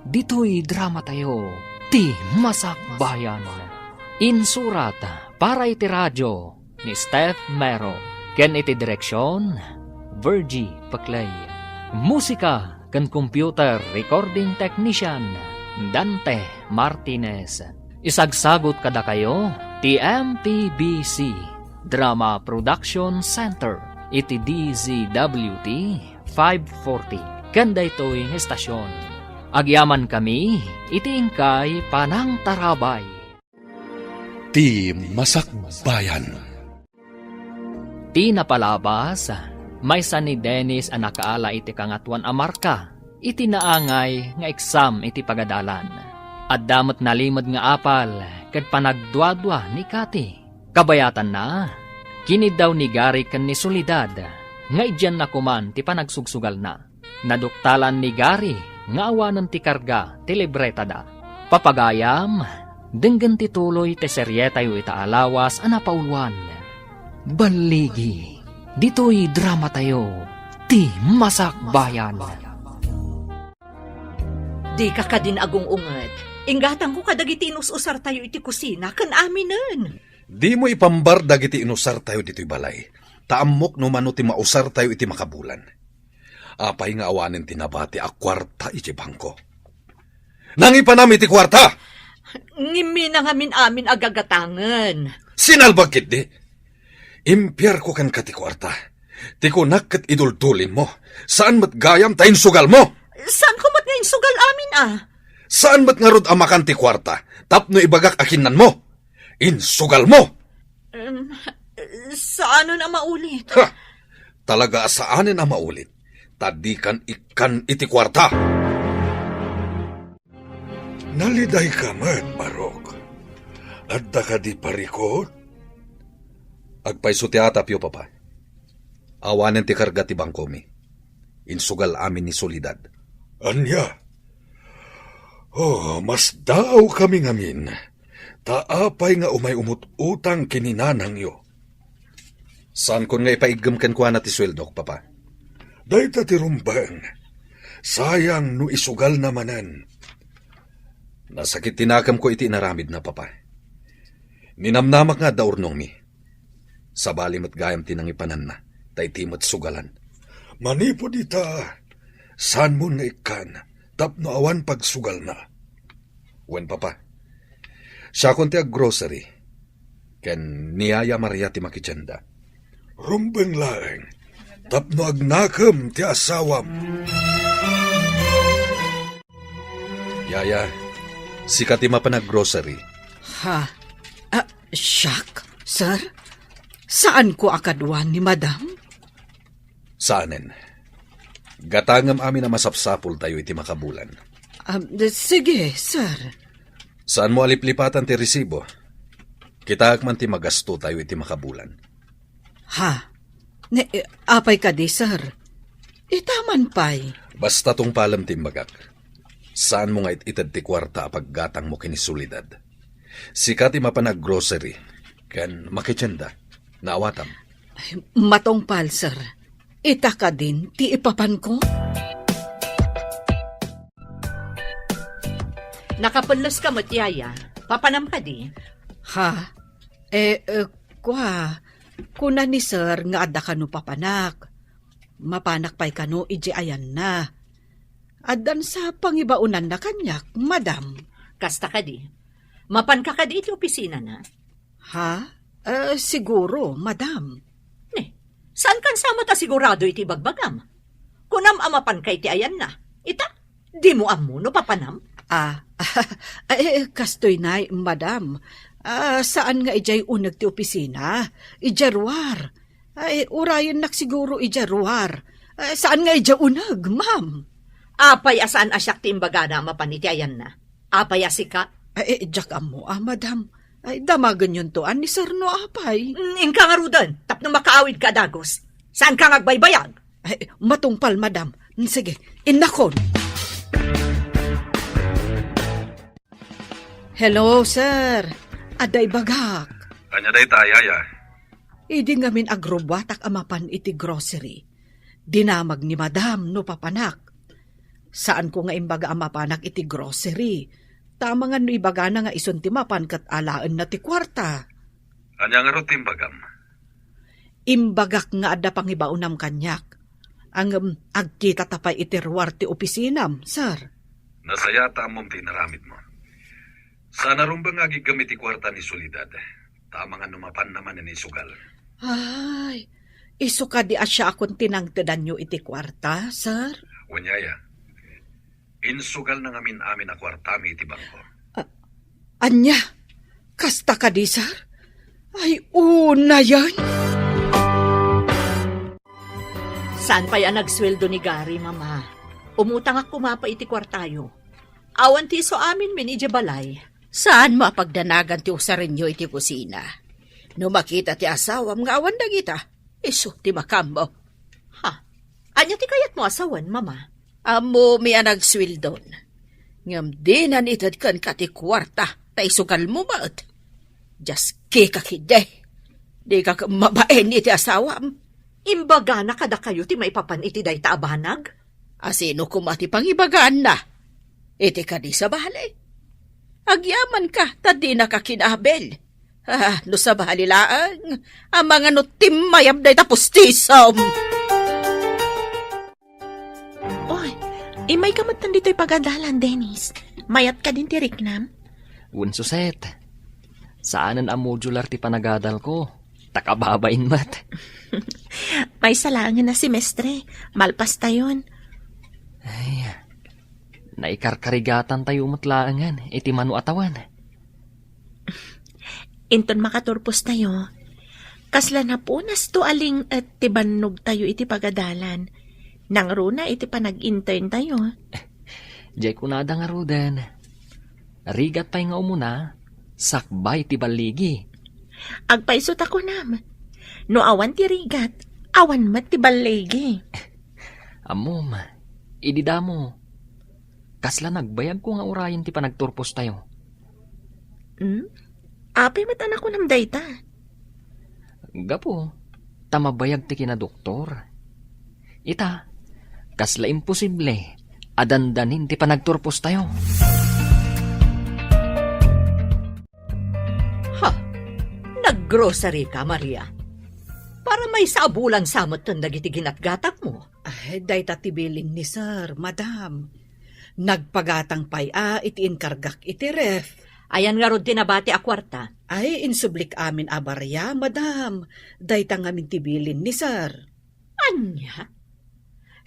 ditoy dramatayo, ti Masakbayan. Insurat para iti radio ni Steph Mero, ken iti direksion, Virgie Peclay. Musika ken computer recording technician, Dante Martinez. Isagsagut kadakayo ti M P B C Drama Production Center iti D Z W T five forty ken daytoy nga estasion. Agyamankami iti inkay panangtarabay. Ti Masakbayan. Ti napalabas, maysa ni Dennis a nakaala iti Kangatoan a Marka iti naangay nga eksam iti pagadalan. Adda met nalimed nga apal ket panagduadua ni Cathy. Kabayatanna, kiniddaw ni Gary ken ni Soledad nga idianna koman ti panagsugsugalna. Naduktalan ni Gary nga awanen ti karga ti libretada. Papagayam, denggen ti tuloy ti serietayo ita a lawas a napauluan. Balligi, ditoy dramatayo, ti Masakbayan. Dika kadin agung-unget. Inggatangko kadagiti inus-usartayo iti kusina ken aminen. Dimo ipambar dagiti inusartayo ditoy balay, ta ammok no mano ti mausartayo iti makabulan. Apay nga awanen ti nabati a kuarta iti bangko? Nangipanam iti kuarta! Ngimmi na ngamin amin a gagatangen. Sinalbag ketdi! Impiarko kenka ti kuarta. Ti kunak ket iduldulinmo. Saan met gayam ta insugalmo. Saanko met nga insugal amin a? Saan met ngarud a makan ti kuarta tapno ibagak a kinnanmo? Insugalmo! Em, saanen a maulit. Ha! Talaga a saanen a maulit. Ta dikan ikkan iti kuarta. Nalidayka met, Barok. Adda kadi parikut? Agpayso ti atapyo, Papa. Awanen ti karga ti bangkomi. Insugal amin ni Soledad. Ania? Oh, masdaawkami ngamin. Ta apay nga umay umut-utang ken ni nanangyo? Saankon nga ipaiggem kenkuana ti sueldok, Papa. Dayta ti rumbeng. Sayang no isugalna manen. Nasakit ti nakemko iti inaramidna, Papa. Ninamnamak nga adda urnongmi. Sabali met gayam ti nangipananna, ta iti met sugalan. Manipud ita, saanmon nga ikkan tapno awan pagsugalna. Wen, Papa. Siakon ti aggrocery. Ken ni Yaya Maria ti makitienda. Rumbeng laeng, tapno agnakem ti asawam. Yaya, sika ti mapan aggrocery. Ha? Ah, siak, sir? Saanko a kaduan ni madam? Saanen. Gatangem amin a masapsapultayo iti makabulan. Ah, sige, sir. Saanmo a liplipatan ti resibo. Kitaek man ti magastotayo iti makabulan. Ha? Ne, eh, apay kadi, sir? Ita man pay. Basta tungpalem ti imbagak. Saanmo nga it-ited ti kuarta a paggatangmo ken ni Soledad. Sika ti mapan aggrocery ken makitienda. Naawatam. Ay, matungpal, sir. Ita kadin ti ipapanko? Nakapelles ka met, yaya. Papanam kadi? Ha? Eh, eh, kua, kuna ni sir nga adda kano papanak. Mapanak pay kano iti ayanna. Addan sa pangibaonanna kaniak, madam. Kasta kadi. Mapanka kadi iti opisinana? Ha? Eh, siguro, madam. Ne, saan kan sa met a sigurado iti ibagbagam? Kunam a mapanka iti ayanna. Ita, dimo ammo no papanam? Ah, eh, kastoy nay, madam. Ah, saan nga idiay uneg ti opisina? Idiay ruar. Ay, urayennak siguro idiay ruar. Ah, saan nga idiay uneg, ma'am? Apay a saan a siak ti imbagana a mapan iti ayanna? Apay a sika? Ay, eh, diak ammo, ah, madam. Ay, damagenyonto a ni sir no apay. Mm, inka ngaruden, tapno makaawidka a dagus. Saanka nga agbaybayag? Ay, matungpal, madam. Mm, sige, innakon. Hello, sir. Adda ibagak. Ania dayta, yaya? Idi ngamin agrubbuatak a mapan iti grocery, dinamag ni madam no papanak. Saanko nga imbaga a mapanak iti grocery. Ta amangan no ibagana nga isun ti mapan ket alaenna ti kuarta. Ania ngarud ti imbagam? Imbagak nga adda pangibaonam kaniak. Ngem agkitata pay iti ruar ti opisinam, sir. Nasayaat ta ammom ti inaramidmo. Saan a rumbeng nga agiggem iti kuarta ni Soledad. Ta amangan no mapanna manen isugal. Ay, isu kadi a siakon ti nangtedanyo iti kuarta, sir? Wen, yaya. Insugalna ngamin amin a kuartami iti bangko. A-, ania? Kasta kadi, sir? Ay, unayen? Saan pay a nagsueldo ni Gary, Mama? Umutangak koma pay iti kuartayo. Awan ti isu aminmin idiay balay. Saanmo a pagdanagan ti usarenyo iti kusina? No makita ti asawam nga awan dagita, isu ti makaammo. Ha? Ania ti kayatmo a sawen, Mama? Ammomi a nagsueldon. Ngem dinan ited kenka ti kuarta ta isugalmo met. Diaskika ketdi. Dika ket mabain iti asawam. Imbagana kadakayo ti maipapan iti dayta a banag? A sino koma ti pangibagaanna? Iti kadi sabali? Agyamanka ta dinaka kinabil. Ah, no sabali laeng, amangan no timmayab dayta pustisom. Oy, immayka met ditoy pagadalan, Dennis. Mayat kadin ti riknam? Wen, Suset. Saanen a modular ti panagadalko. Ta kababain met. Maysa laengen a semestre, malpastayon. Ay, naikarkarigatantayo met laengen iti mano a tawen. Inton makaturpostayo, kasla napunasto a ling-et ti bannogtayo iti pagadalan. Nangruna iti panag-interntayo. Diay kunada ngaruden. Rigat pay nga umuna, sakbay ti balligi. Agpayso ta kunam. No awan ti rigat, awan met ti balligi. Ammom, idi damo, kasla nagbayagko nga urayen ti panagturpostayo. Hmm? Apay met a nakunam dayta? Gapu, ta mabayag ti kinadoktor. Ita, kasla imposible a dandanin ti panagturpostayo. Ha? Naggrocery ka, Maria? Para maysa a bulan sa metten dagiti ginatgatangmo. Ay, dayta ti bilin ni sir, madam. Nagpagatang pay a iti inkargak iti ref. Ayan ngarud ti nabati a kuarta? Ay, insublik amin a baria, madam. Dayta ngamin ti bilin ni sir. Ania?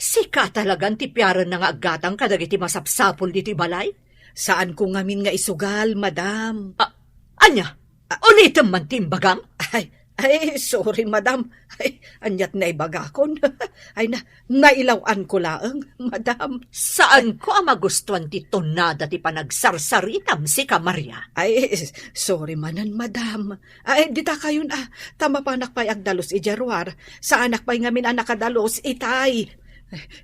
Sika talagan ti piarenna nga aggatang kadagiti masapsapul ditoy balay? Saanko ngamin nga isugal, madam. A-, ania? A- Ulitem man ti imbagam? Ay, Ay, sorry, madam. Ay, aniat naibagakon. Ay, na, nailaw-anko laeng, madam. Saanko a magustuan ti tonada ti panagsarsaritam, sika, Maria. Ay, sorry manen, madam. Ay, dita kayon, ah, ta mapanak pay agdalus idiay ruar. Saanak pay ngamin a nakadalus itay.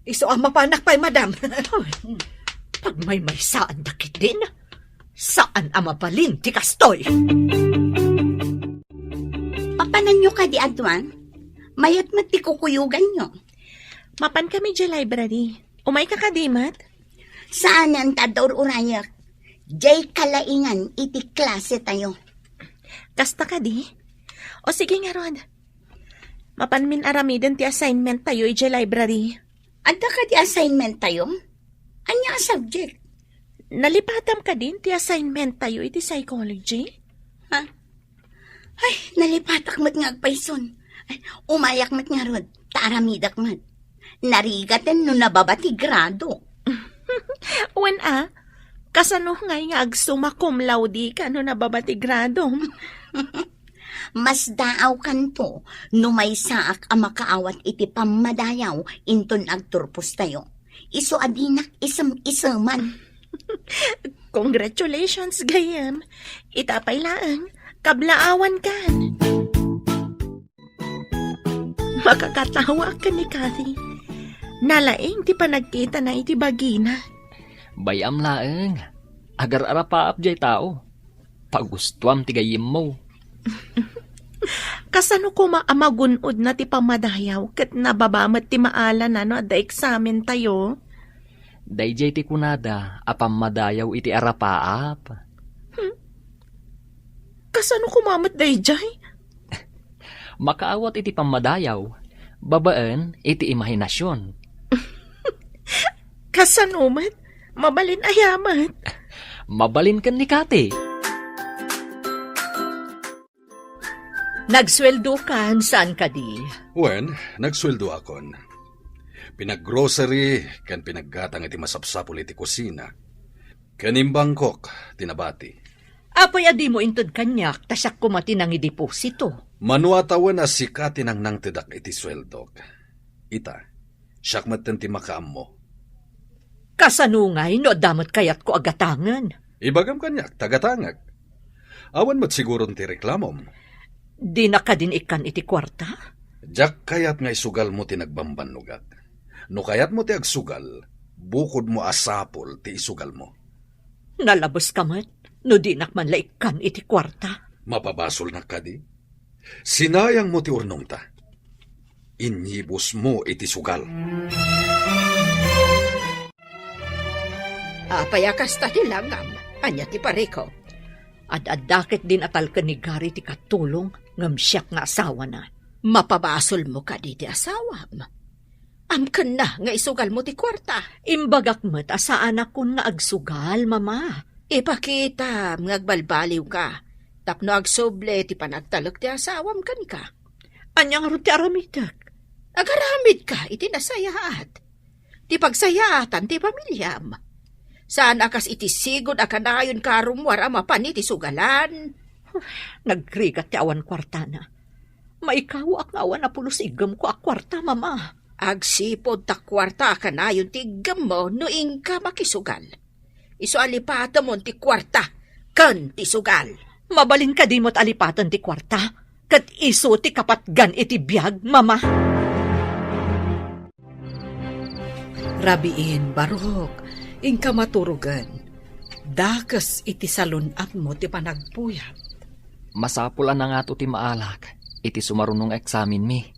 Isu a mapanak pay, madam. Ay, pagmaymaysaanda ketdin. Saan a mabalin ti kastoy. Papananyo kadi, Adwan? Mayat met ti kukuyoganyo. Mapan kami idiay library. Umayka kadi met? Saanen ta adda ur-urayek. Diay kalaingan iti klase tayo. Kasta kadi? O sige ngarud. Mapanmin aramiden ti assignment tayo idiay library. Adda kadi assignment tayo? Ania a subject? Nalipatam kadin ti assignment tayo iti psychology? Ha? Ay, nalipatak met nga agpayson. Ay, umayak met ngarud, ta aramidek met. Narigaten no nababa ti grado. Wen a, kasano ngay nga agsumma cum laude ka no nababa ti grado? Masdaawkanto no maysaak a makaawat iti pammadayaw inton agturpostayo. Isu a dinak isem-iseman. Congratulations, gayyem. Ita pay laeng, kablaawankan. Makakatawa ken ni Kathy. Nalaing ti panagkitana iti bagina. Bay-am laeng. Agar-arapaap jay tao. Pagustuam ti gayyemmo. Kasano koma a magun-odna ti pammadayaw ket nababa met ti maalana no adda eksamen tayo? Daydiay ti kunada a pammadayaw iti arapaap. Hmm? Kasano koma met daydiay? Makaawat iti pammadayaw babaen iti imahinasion. Kasano met? Mabalin aya met? Mabalin ken ni Kati. Nagsueldokan, saan kadi? Wen, nagsueldoakon. Pinaggrocery ken pinaggatang iti masapsapul iti kusina. Ken imbangkok ti nabati. Apay a dimo inted kaniak, ta siak koma ti nangideposito? Mano a tawen a sika ti nangnangtedak iti sueldok. Ita, siak metten ti makaammo. Kasano ngay no adda met kayatko a gatangen? Ibagam kaniak ta gatangek. Awan met siguron ti reklamom. Dinak kadin ikkan iti kuarta? Diak kayat nga isugalmo ti nagbambannogak. No kayatmo ti agsugal, bukodmo a sapul ti isugalmo. Nalabeska met no dinak man la ikkan iti kuarta. Mapabasolnak kadi? Sinayangmo ti urnongta. Inyibusmo iti sugal. Apay a kasta ti langam? Ania ti parikut? Ad-adda ketdin a talken ni Gary ti katulong ngem siak nga asawana. Mapabasolmo kadi ti asawam? Amkenna nga isugalmo ti kuarta. Imbagak met a saanakon nga agsugal, Mama. Ipakitam nga agbalbaliwka tapno agsubli ti panagtalek ti asawam kenka. Ania ngarud ti aramidek? Agaramidka iti nasayaat. Ti pagsayaatan ti pamiliam. Saan a kas iti sigud a kanayonka a rummuar a mapan iti sugalan. Nagrigat ti awan kuartana. Maikawaak nga awan a pulos iggemko a kuarta, Mama. Agsipud ta kuarta a kanayon ti iggemmo no inka makisugal. Isu a lipatemon ti kuarta ken ti sugal. Mabalin kadi met a lipaten ti kuarta, ket isu ti kapatgan iti biag, Mama? Rabiin, barok, inka maturogen. Dakes iti salun-atmo ti panagpuyat. Masapul a nangato ti maalak iti sumaruno nga eksamenmi.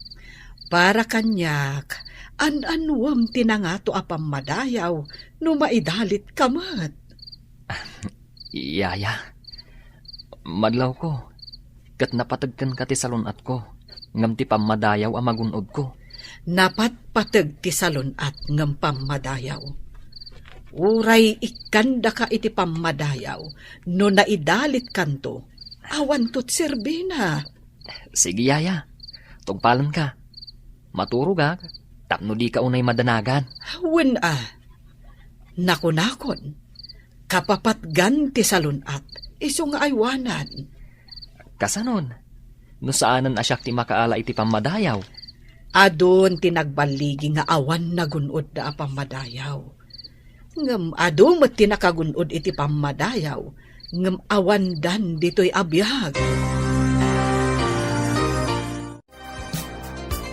Para kaniak, an-annuem ti nangato a pammadayaw no maidalitka met. Yaya, madlawko, ket napateg kenka ti salun-atko, ngem ti pammadayaw a magun-odko. Napatpateg ti salun-at ngem pammadayaw. Uray ikkandaka iti pammadayaw no naidalitkanto, awanto ti serbina. Sige, yaya. Tungpalenka. Maturogak tapno dika unay madanagan. Wen a. Nakunakon, kapapatgan ti salun-at, isu nga aywanan. Kasanon? no saanen a siak ti makaala iti pammadayaw? Adun ti nagballigi nga awan nagun-odda a pammadayaw. Ngem adu met ti nakagun-od iti pammadayaw, ngem awandan ditoy a biag.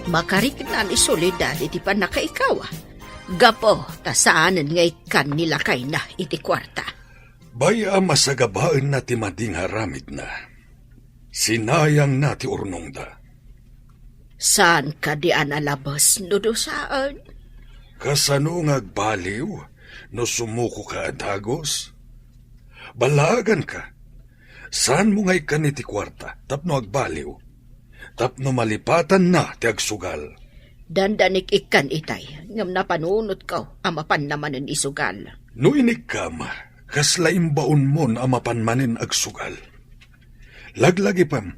Makarikna ni Soledad iti pannakaikaw, gapu ta saanen nga ikkan ni lakayna iti kuarta. Bay-am a sagabaenna ti madi nga aramidna. Sinayangna ti urnongda. Saan kadi a nalabes no dusaen? Kasano nga agbaliw no sumukoka a dagus? Ballaaganka. Saanmo nga ikkan iti kuarta tapno agbaliw, tapno malipatanna ti agsugal. Dandanik ikkan itay, ngem napanunotko a mapanna manen isugal. No inikkam, kasla imbaonmon a mapan manen agsugal. Laglagipem,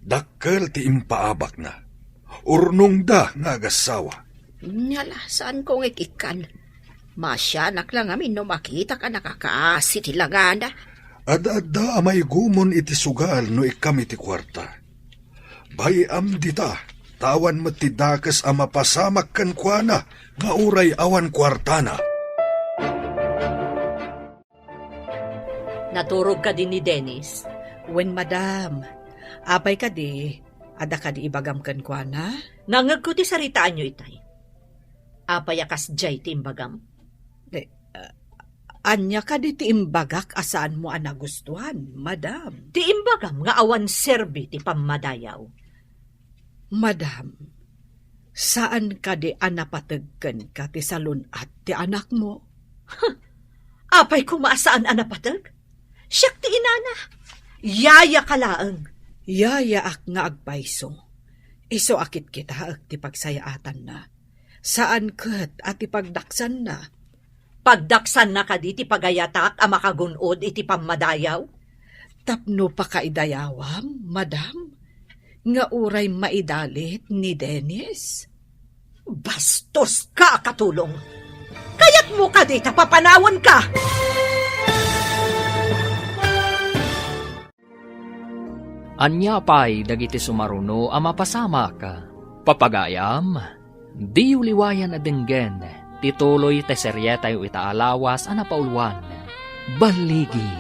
dakkel ti impaabakna. Urnongda nga agassawa. Nya la, saanko nga ikkan. Masianak la ngamin no makitak a nakakaasi ti langana. Adda-adda a maigumon iti sugal no ikkam iti kuarta. Bay-am dita, ta awan met ti dakes a mapasamak kenkuana nga uray awan kuartana. Naturog kadi ni Dennis? Wen, madam. Apay kadi? Adda kadi ibagam kenkuana? Nangngegko ti saritaanyo itay. Apay a kasdiay ti imbagam? Eh, ah, ania kadi ti imbagak a saanmo a nagustuan, madam? Ti imbagam nga awan serbi ti pammadayaw. Madam, saan kadi a napateg kenka ti salun-at ti anakmo? Huh! Apay koma a saan a napateg? Siak ti inana. Yayaka laeng. Yayaak nga agpayso. Isu a kitkitaek ti pagsayaatanna. Saan ket a ti pagdaksanna. Pagdaksanna kadi ti pagayatak a makagun-od iti pammadayaw? Tapno pakaidayawam, madam, nga uray maidalit ni Dennis. Bastoska a katulong! Kayatmo kadi ta papanawenka? Ania pay dagiti sumaruno a mapasamak? Papagayam, diyo liwayan a denggen ti tuloy ti serietayo ita a lawas a napauluan. Balligi,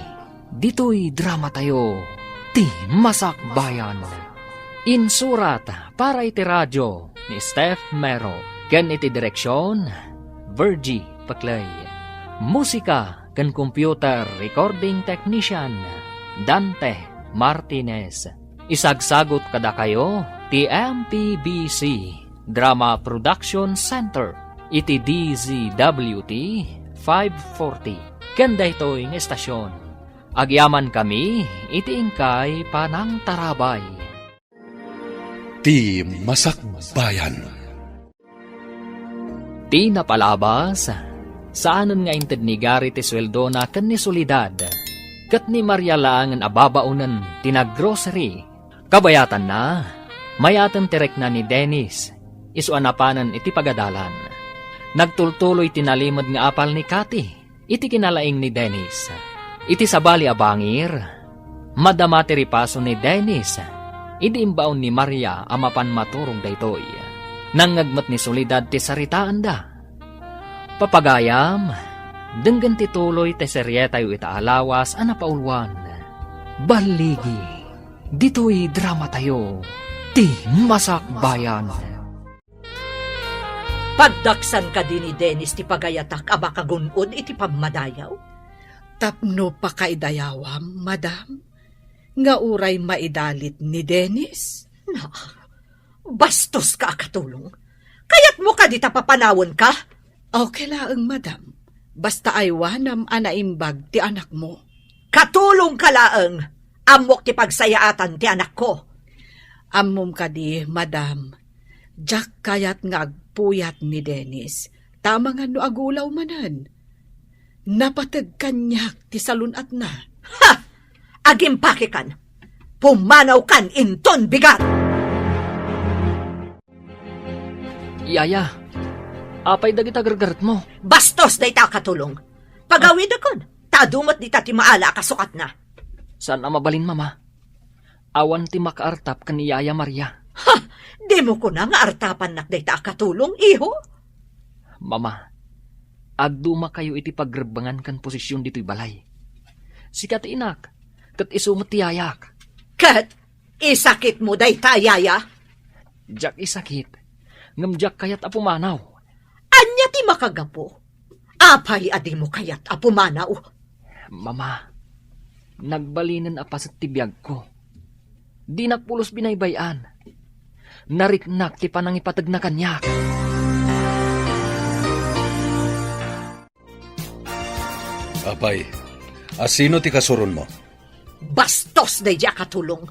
ditoy dramatayo, Ti Masakbayan. Insurat para iti radio ni Steph Mero ken iti direksion, Virgie Paclay. Musika ken computer recording technician, Dante Martinez. Isagsagut kadakayo ti M P B C Drama Production Center iti D Z W T five forty. Ken daytoy nga estasion, agyamankami iti inkay panangtarabay. Ti Masakbayan. Ti napalabas, saanen nga inted ni Gary ti sueldona ken ni Soledad, ket ni Maria laengen a babaonen ti naggrocery. Kabayatanna, mayaten ti rikna ni Dennis, isu a napanen iti pagadalan. Nagtultuloy ti nalimed nga apal ni Cathy iti kinalaing ni Dennis. Iti sabali a bangir, madama ti ripaso ni Dennis idi imbaon ni Maria a mapan maturog daytoy. Nangngeg met ni Soledad ti saritaanda. Papagayam, denggen ti tuloy ti serietayo ita a lawas a napauluan. Balligi, ditoy dramatayo, Ti Masakbayan. Pagdaksan kadi ni Dennis ti pagayatak a makagun-od iti pammadayaw? Tapno pakaidayawam, madam, nga uray maidalit ni Dennis? Na, bastoska a katulong. Kayatmo kadi ta papanawenka? Okay laeng, madam. Basta aywanam a naimbag ti anakmo. Katulongka laeng. Ammok ti pagsayaatan ti anakko. Ammom kadi, madam, diak kayat nga agpuyat ni Dennis, ta amangan no agulaw manen. Napateg kaniak ti salun-atna. Ha! Agimpakekan! Pumanawkan inton bigat! Yaya, apay dagita gargaretmo? Bastos dayta a katulong! Pagawidekon, ta adu met dita ti maala a kasukatna. Saan a mabalin, Mama. Awan ti makaartap ken ni Yaya Maria. Ha! Dimo kuna nga artapannak dayta a katulong, iho? Mama, agdumakayo iti pagrebbengan ken posesion ditoy balay. Sika ti inak, ket isu met ti yayak. Ket isakitmo dayta a yaya? Diak isakit, ngem diak kayat a pumanaw. Ania ti makagapu? Apay a dimo kayat a pumanaw? Mama, nagbalinen a paset ti biagko. Dinak pulos binaybay-an. Nariknak ti panangipategna kaniak. Apay, asino ti kasuronmo? Bastos daydi a katulong.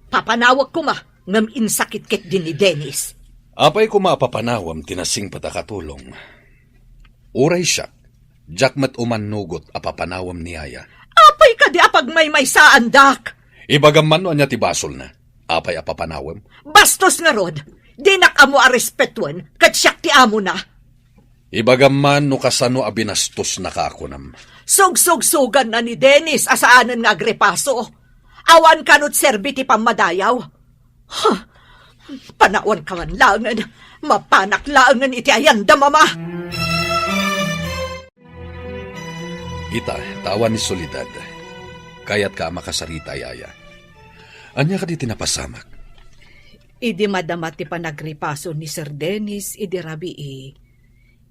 Papanawek koma, ngem insakit ketdi ni Dennis. Apay koma a papanawem ti nasingpet a katulong? Uray siak, diak met umannugot a papanawem ni Yaya. Apay kadi a pagmaymaysaandak? Ibagam man no ania ti basolna. Apay a papanawem? Bastos ngarud! Dinak ammo a respetuen, ket siak ti amona. Ibagam man no kasano a binastosnaka a kunam. Sugsugsuganna ni Dennis a saanen nga agripaso. Awan kano ti serbi ti pammadayaw. Huh! Panawanka man laengen. Mapanak laengen iti ayanda, Mama. Ita, ta awan ni Soledad. Kayatka a makasarita, Yaya. Ania kadi ti napasamak? Idi madama ti panagripaso ni Sir Dennis idi rabii,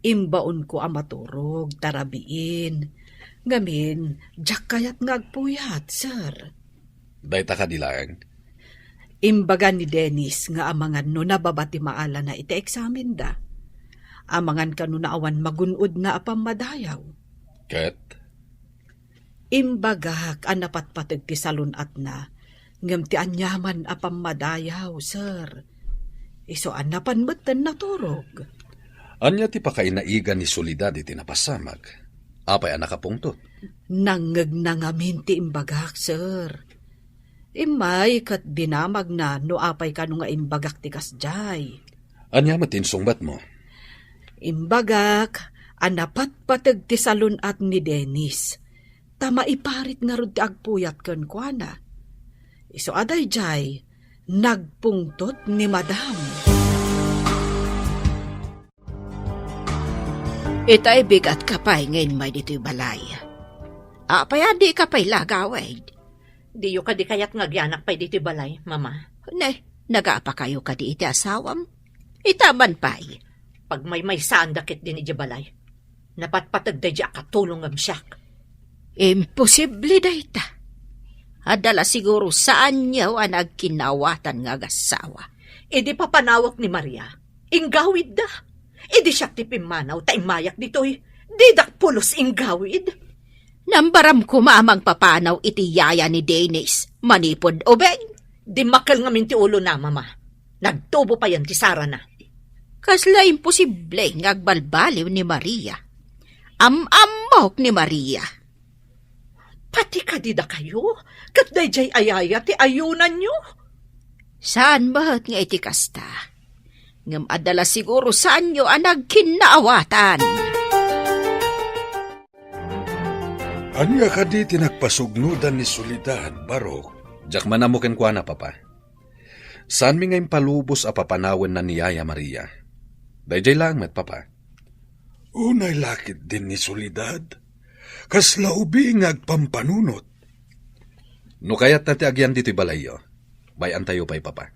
imbaonko a maturog ta rabiin. Ngamin, diak kayat nga agpuyat, sir. Dayta kadi laeng? Imbaga ni Dennis nga amangan no nababa ti maalana iti eksamenda. Amangan kano no awan magun-odna a pammadayaw. Ket? Imbagak a napatpateg ti salun-atna, ngem ti aniaman a pammadayaw, sir. Isu a napan metten naturog. Ania ti pakainaigan ni Soledad iti napasamak? Apay a nakapungtot? Nangngegna ngamin ti imbagak, sir. Immay ket dinamagna no apay kano nga imbagak ti kasdiay. Ania met ti insungbatmo? Imbagak a napatpateg ti salun-at ni Dennis, ta maiparit ngarud ti agpuyat kenkuana. Isu a daydiay, nagpungtot ni Madam. Itay bigatka pay nga immay ditoy balay. Apay a dika pay la agawid? Diyo kadi kayat nga agyanak pay ditoy balay, Mama? Ne, nagapakayo kadi iti asawam? Ita man pay. Pagmaymaysaanda ketdin idiay balay. Napatpateg daydiay a katulong ngem siak. Imposible dayta. Adda la siguro saanyo a nagkinnaawatan nga agassawa. Idi papanawek ni Maria, inggawidda. Idi siak ti pimmanaw ta immayak ditoy, didak pulos inggawid. Nambaram koma a mangpapanaw iti yaya ni Dennis manipud ubing. Dimmakkel ngamin ti ulona, Mama. Nagtubo payen ti sarana. Kasla imposible nga agbalbaliw ni Maria. Am-ammok ni Maria. Pati kadi dakayo, ket daydiay a yaya ti ayunanyo? Saan met nga iti kasta. Ngem adda la siguro saanyo a nagkinnaawatan. Ania kadi ti nagpasugnodan ni Soledad, Barok? Diak man ammo kenkuana, Papa. Saanmi nga impalubos a papanawenna ni Yaya Maria. Daydiay laeng met, Papa. Unay la ketdin ni Soledad. Kasla ubing nga agpampanunot. No kayatna ti agyan ditoy balayyo, bay-antayo pay, Papa.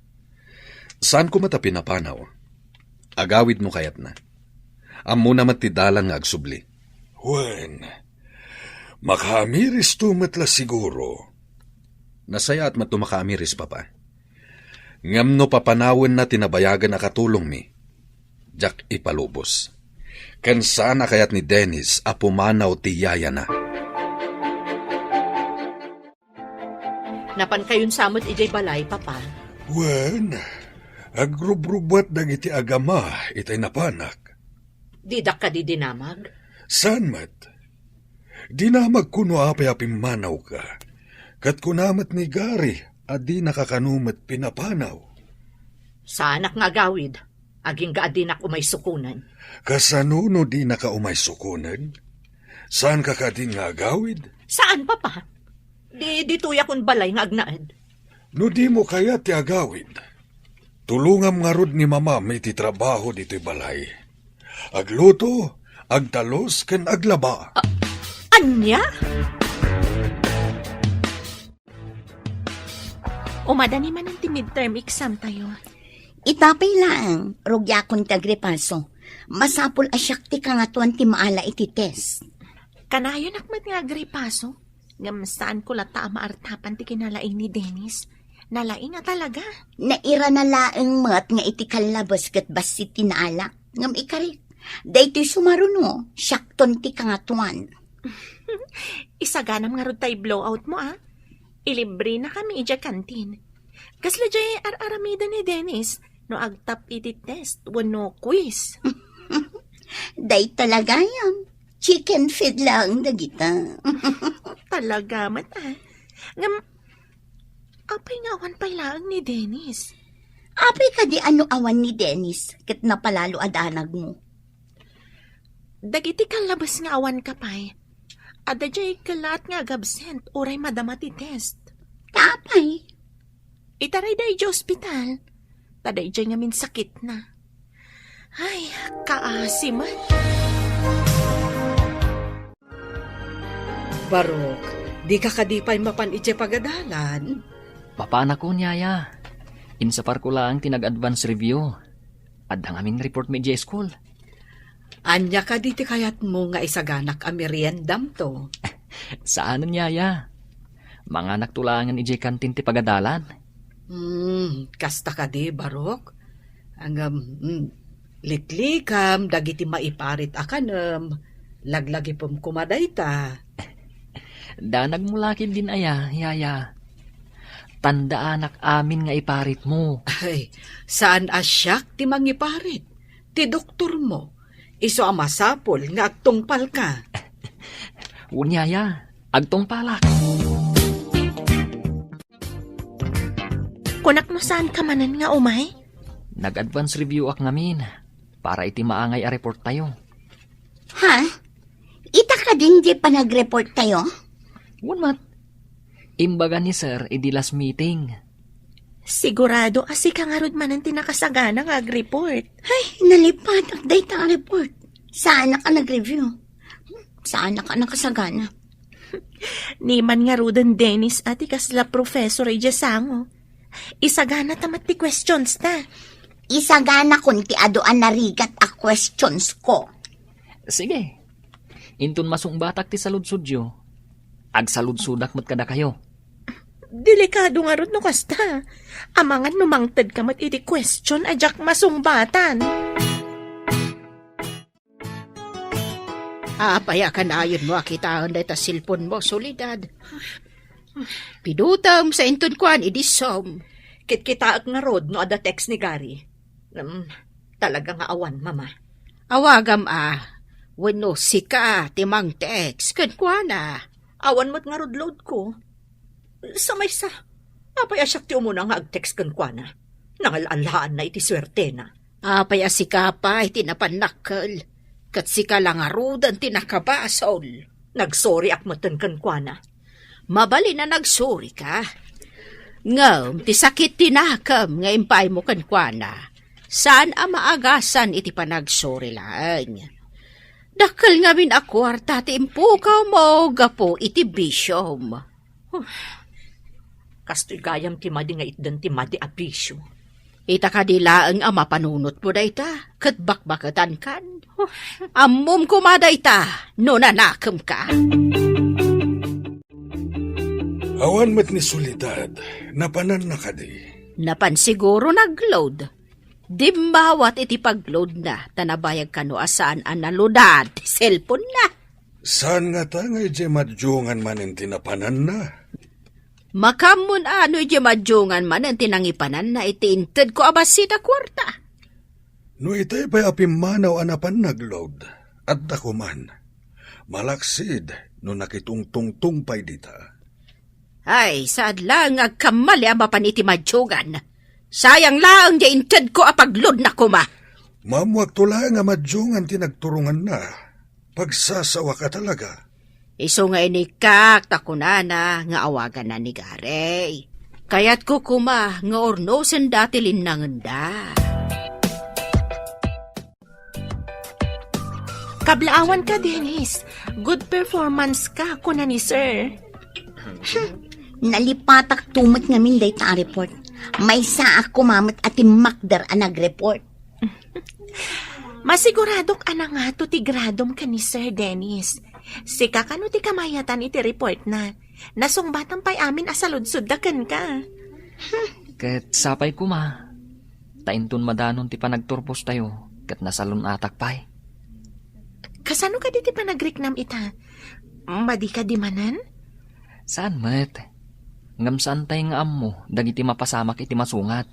Saan koma ta pinapanaw. Agawid no kayatna. Ammona met ti dalan nga agsubli. Wen, makaamiristo met la siguro. Nasayaat met no makaamiris, Papa. Ngem no papanawenna ti nabayagen a katulongmi, diak ipalubos. Ken saan a kayat ni Dennis a pumanaw ti yayana. Napankayon sa met idiay balay, Papa? Wen, agrubrubuat dagiti agama itay napanak. Didak kadi dinamag? Saan met? Dinamagko no apay a pimmanawka. Ket kuna met ni Gary a dinaka kano met pinapanaw. Saanak nga agawid, agingga a dinak umay sukonen. Kasano no dinaka umay sukonen? Saanka kadin nga agawid? Saan, Papa. Di, ditoyak balay nga agnaed. No dimo kayat ti agawid, tulongam ngarud ni mamam iti trabaho ditoy balay. Agluto, agtalus, ken aglaba. Ania? Umadani manen ti midterm exam tayo. Ita pay laeng, rugiakon ti agripaso. Masapul a siak ti kangatoan ti maala iti test. Kanayonak met nga agripaso, ngem saanko latta a maartapan ti kinalaing ni Dennis. Nalaing a talaga. Nairana laeng met nga iti kallabes ket bassit ti naala. Ngem ikarik, daytoy sumaruno, siakton ti kangatoan. Isaganam ngarud tay blowout mo, a? Ilibrenakami idiay kantin. Kasla diay ar-aramiden ni Dennis no agtap iti test wenno quiz. Dayta la gayam. Chicken feed laeng dagita. Talaga met, a. Ngem, apay nga awan pay laeng ni Dennis? Apay kadi a no awan ni Dennis ket napalalo a danagmo? Dagiti kallabes nga awan ka pay, adda diay kellaat nga agabsent uray madama ti test. Ta apay? Itarayda idiay ospital, ta daydiay ngamin sakitna. Ay, kaasi met. Barok, dika kadi pay mapan idiay pagadalan? Mapanakon, yaya. Insaparko laeng ti nag-advance review. Adda ngamin report mi idiay school. Ania kadi ti kayatmo nga isaganak a meriendamto? Saanen, yaya. Manganakto laengen idiay kantin ti pagadalan. Hmm, kasta kadi, Barok? Ngem, mm, liklikam dagiti maiparit a kanem, laglagipem koma dayta. Danagmo la ketdin aya, yaya. Tandaanak amin nga iparitmo. Ay, saan a siak ti mangiparit. Ti doktormo, isu a masapul nga agtungpalka. Wen, yaya, agtungpalak. Kunak no saanka manen nga umay? Nag-advance review ak ngamin para iti maangay a report tayo. Ha? Ita kadin diay panagreport tayo? Wen met. Imbaga ni Sir idi last meeting. Sigurado a sika ngarud manen ti nakasagana nga agreport. Ay, nalipatak dayta a report. Saanak a nagreview. Saanak a nakasagana. Ni man ngaruden Dennis a ti kasla professor idiay sango. Isagana ta met ti questions ta. Isaganakon ti adu a narigat a questions ko. Sige. Inton masungbatak ti saludsodyo, agsaludsodak met kadakayo. Delikado ngarud no kasta. Amangan no mangted ka met iti question a diak masungbatan. Apay a kanayonmo a kitaen dayta cellphone mo, Soledad? Pidutem sa inton kuan idi Zoom. Kitkitaek ngarud no adda text ni Gary. Hmm, talaga nga awan, Mama. Awagam a, wenno sika ti mangtext kenkuana. Awan met ngarud load ko. Sa maysa, apay a siak ti umuna nga agtext kenkuana? Nangal-alaanna iti suertena. Apay a sika pay ti napannakkel, ket sika la ngaruden ti nakabasol. Nagsoriak metten kenkuana. Mabalin a nagsorika. Ngem ti sakit ti nakem nga impaaymo kenkuana, saan a maagasan iti panagsori laeng. Dakkel ngamin a kuarta ti impukawmo gapu iti bisiom. Huh. Kastoy gayam ti madi nga itdan ti madi a bisio. Ita kadi laeng a mapanunotmo dayta, ket bakbaketankan. Huh. Ammom koma dayta no nanakemka. Awan met ni Soledad, napananna kadi? Napan siguro nagload. Dimmawat iti pagloadna, ta nabayag kano a saan a naloadan ti cellphone-na. Saan ngata nga idiay madiongan manen ti napananna? Makaammoan a no idiay madiongan manen ti nangipananna iti intedko a bassit a kuarta. No itay pay a pimmanaw a napan nagload, adda koman. Malaksid no nakitungtungtong pay dita. Ay, saad laeng nga agkammali a mapan iti madiongan. Sayang laeng diay intedko a pagloadna koma. Maammoakto laeng a madiongan ti nagturonganna. Pagsasawak a talaga. Isu nga inikkak ta kunana nga awaganna ni Gary. Kayatko koma nga urnosenda ti linnangenda. Kablaawanka, Dennis. Good performance ka, kuna ni Sir. Nalipatak to met ngamin dayta a report. Maysaak koma met a timmakder a nag-report. Masiguradok a nangato ti gradom ken ni Sir Dennis. Sika kano ti kamayatan iti report na. Nasungbatan pay amin a saludsodda kenka. Ket sapay koma, ta inton madanon ti panagturpostayo, ket nasalun-atak pay. Kasano kadi ti panagriknam ita? Madi kadi manen? Saan met. Ngem saantay nga ammo dagiti mapasamak iti masungat.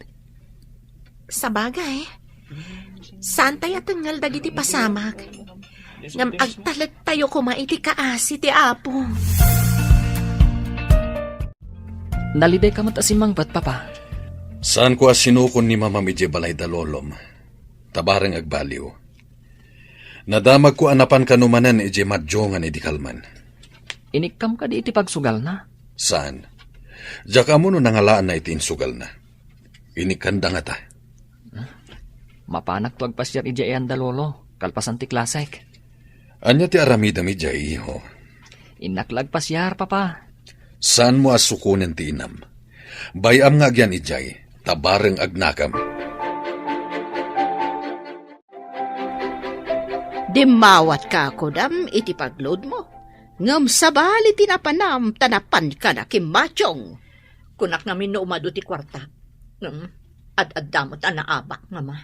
Sabagay, saantay a tengngel dagiti pasamak. Ngem agtalettayo koma iti kaasi ti Apo. Nalidayka met a simmangpet, Papa. Saanko a sinukon ni Mamam idiay balay da Lolom. Ta bareng agbaliw. Nadamagko a napan kano manen idiay madiongan idi kalman. Inikkam kadi iti pagsugalna? Saan. Diak ammo no nangalaanna iti insugalna. Inikkanda ngata. Mapanakto agpasiar idiay ayan da Lolo, kalpasan ti klasek. Ania ti aramidem idiay, iho? Innak la agpasiar, Papa. Saanmo a sukonen ti inam. Bay-am nga agyan idiay, ta bareng agnakem. Dimmawatka, kudam, iti pagloadmo. Ngem sabali ti napanam, ta napanka na kimmationg. Kunak ngamin no umadu ti kuarta. Ngem, ad-adda met a naabak, Mama.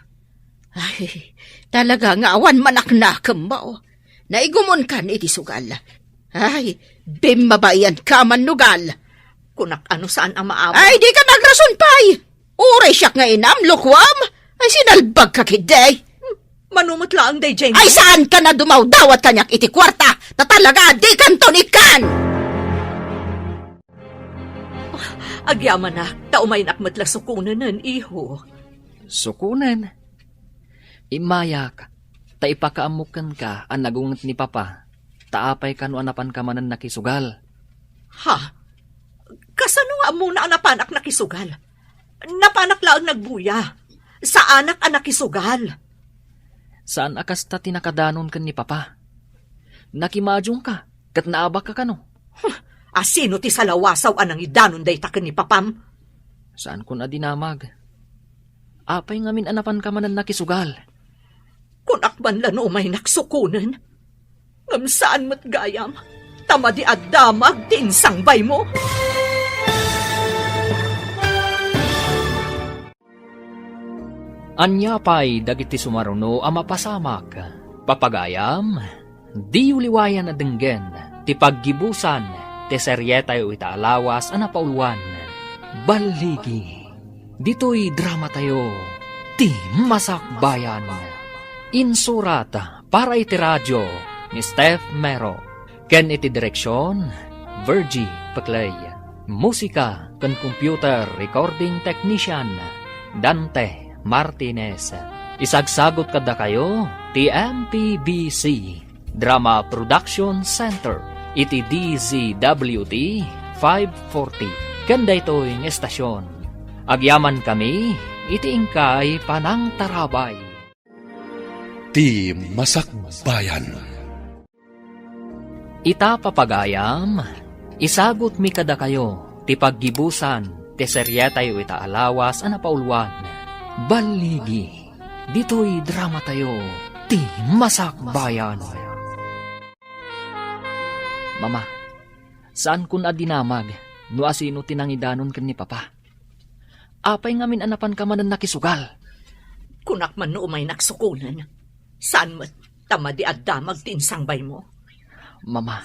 Ay, talaga nga awan manaknakemmo. Naigumonkan iti sugal. Ay, bimmabaianka a mannugal. Kunak a no saan a maabak. Ay, dika nagrason pay! Uray siak nga inam, lukuam! Ay, sinalbagka ketdi! Mano met laeng daydiay? Ay, saanka a dumawdawat kaniak iti kuarta, ta talaga dikanton ikkan! Agyamanak, ta umaynak met la sukonenen, iho. Sukonen? Immayak, ta ipakaammok kenka a nagunget ni Papa, ta apay kano a napanka manen nakisugal. Ha? Kasano nga ammona a napanak nakisugal? Napanak laeng nagbuya. Saanak a nakisugal. Saan a kasta ti nakadanon ken ni Papa. Nakimadiongka, ket naabakka kano. Huh, asino ti salawasaw a nangidanon dayta ken ni Papam? Saankon a dinamag. Apay ngamin a napanka manen nakisugal? Kunak man la no umaynak sukonen. Ngem saan met gayam, ta madi a damag ti insangbaymo. Ania pay dagiti sumaruno a mapasamak? Papagayam, diyo liwayan a denggen ti paggibusan ti serietayo ita a lawas a napauluan, Balligi. Ditoy dramatayo, ti Masakbayan. Insurat para iti radio ni Steph Mero, ken iti direksion, Virgie Peclay. Musika ken computer recording technician, Dante Martinez. Isagsagot kadakayo ti M P B C Drama Production Center iti D Z W T five forty ken daytoy nga estasion. Agyamankami iti inkay panangtarabay. Ti Masakbayan. Ita, papagayam, isagutmi kadakayo ti paggibusan ti serietayo ita a lawas a napauluan, Balligi. Ditoy dramatayo, ti Masakbayan. Mama, saankon a dinamag no asino ti nangidanon ken ni Papa. Apay ngamin a napanka manen nakisugal? Kunak man no umaynak sukonen. Saan met, ta madi a damag ti insangbaymo. Mama,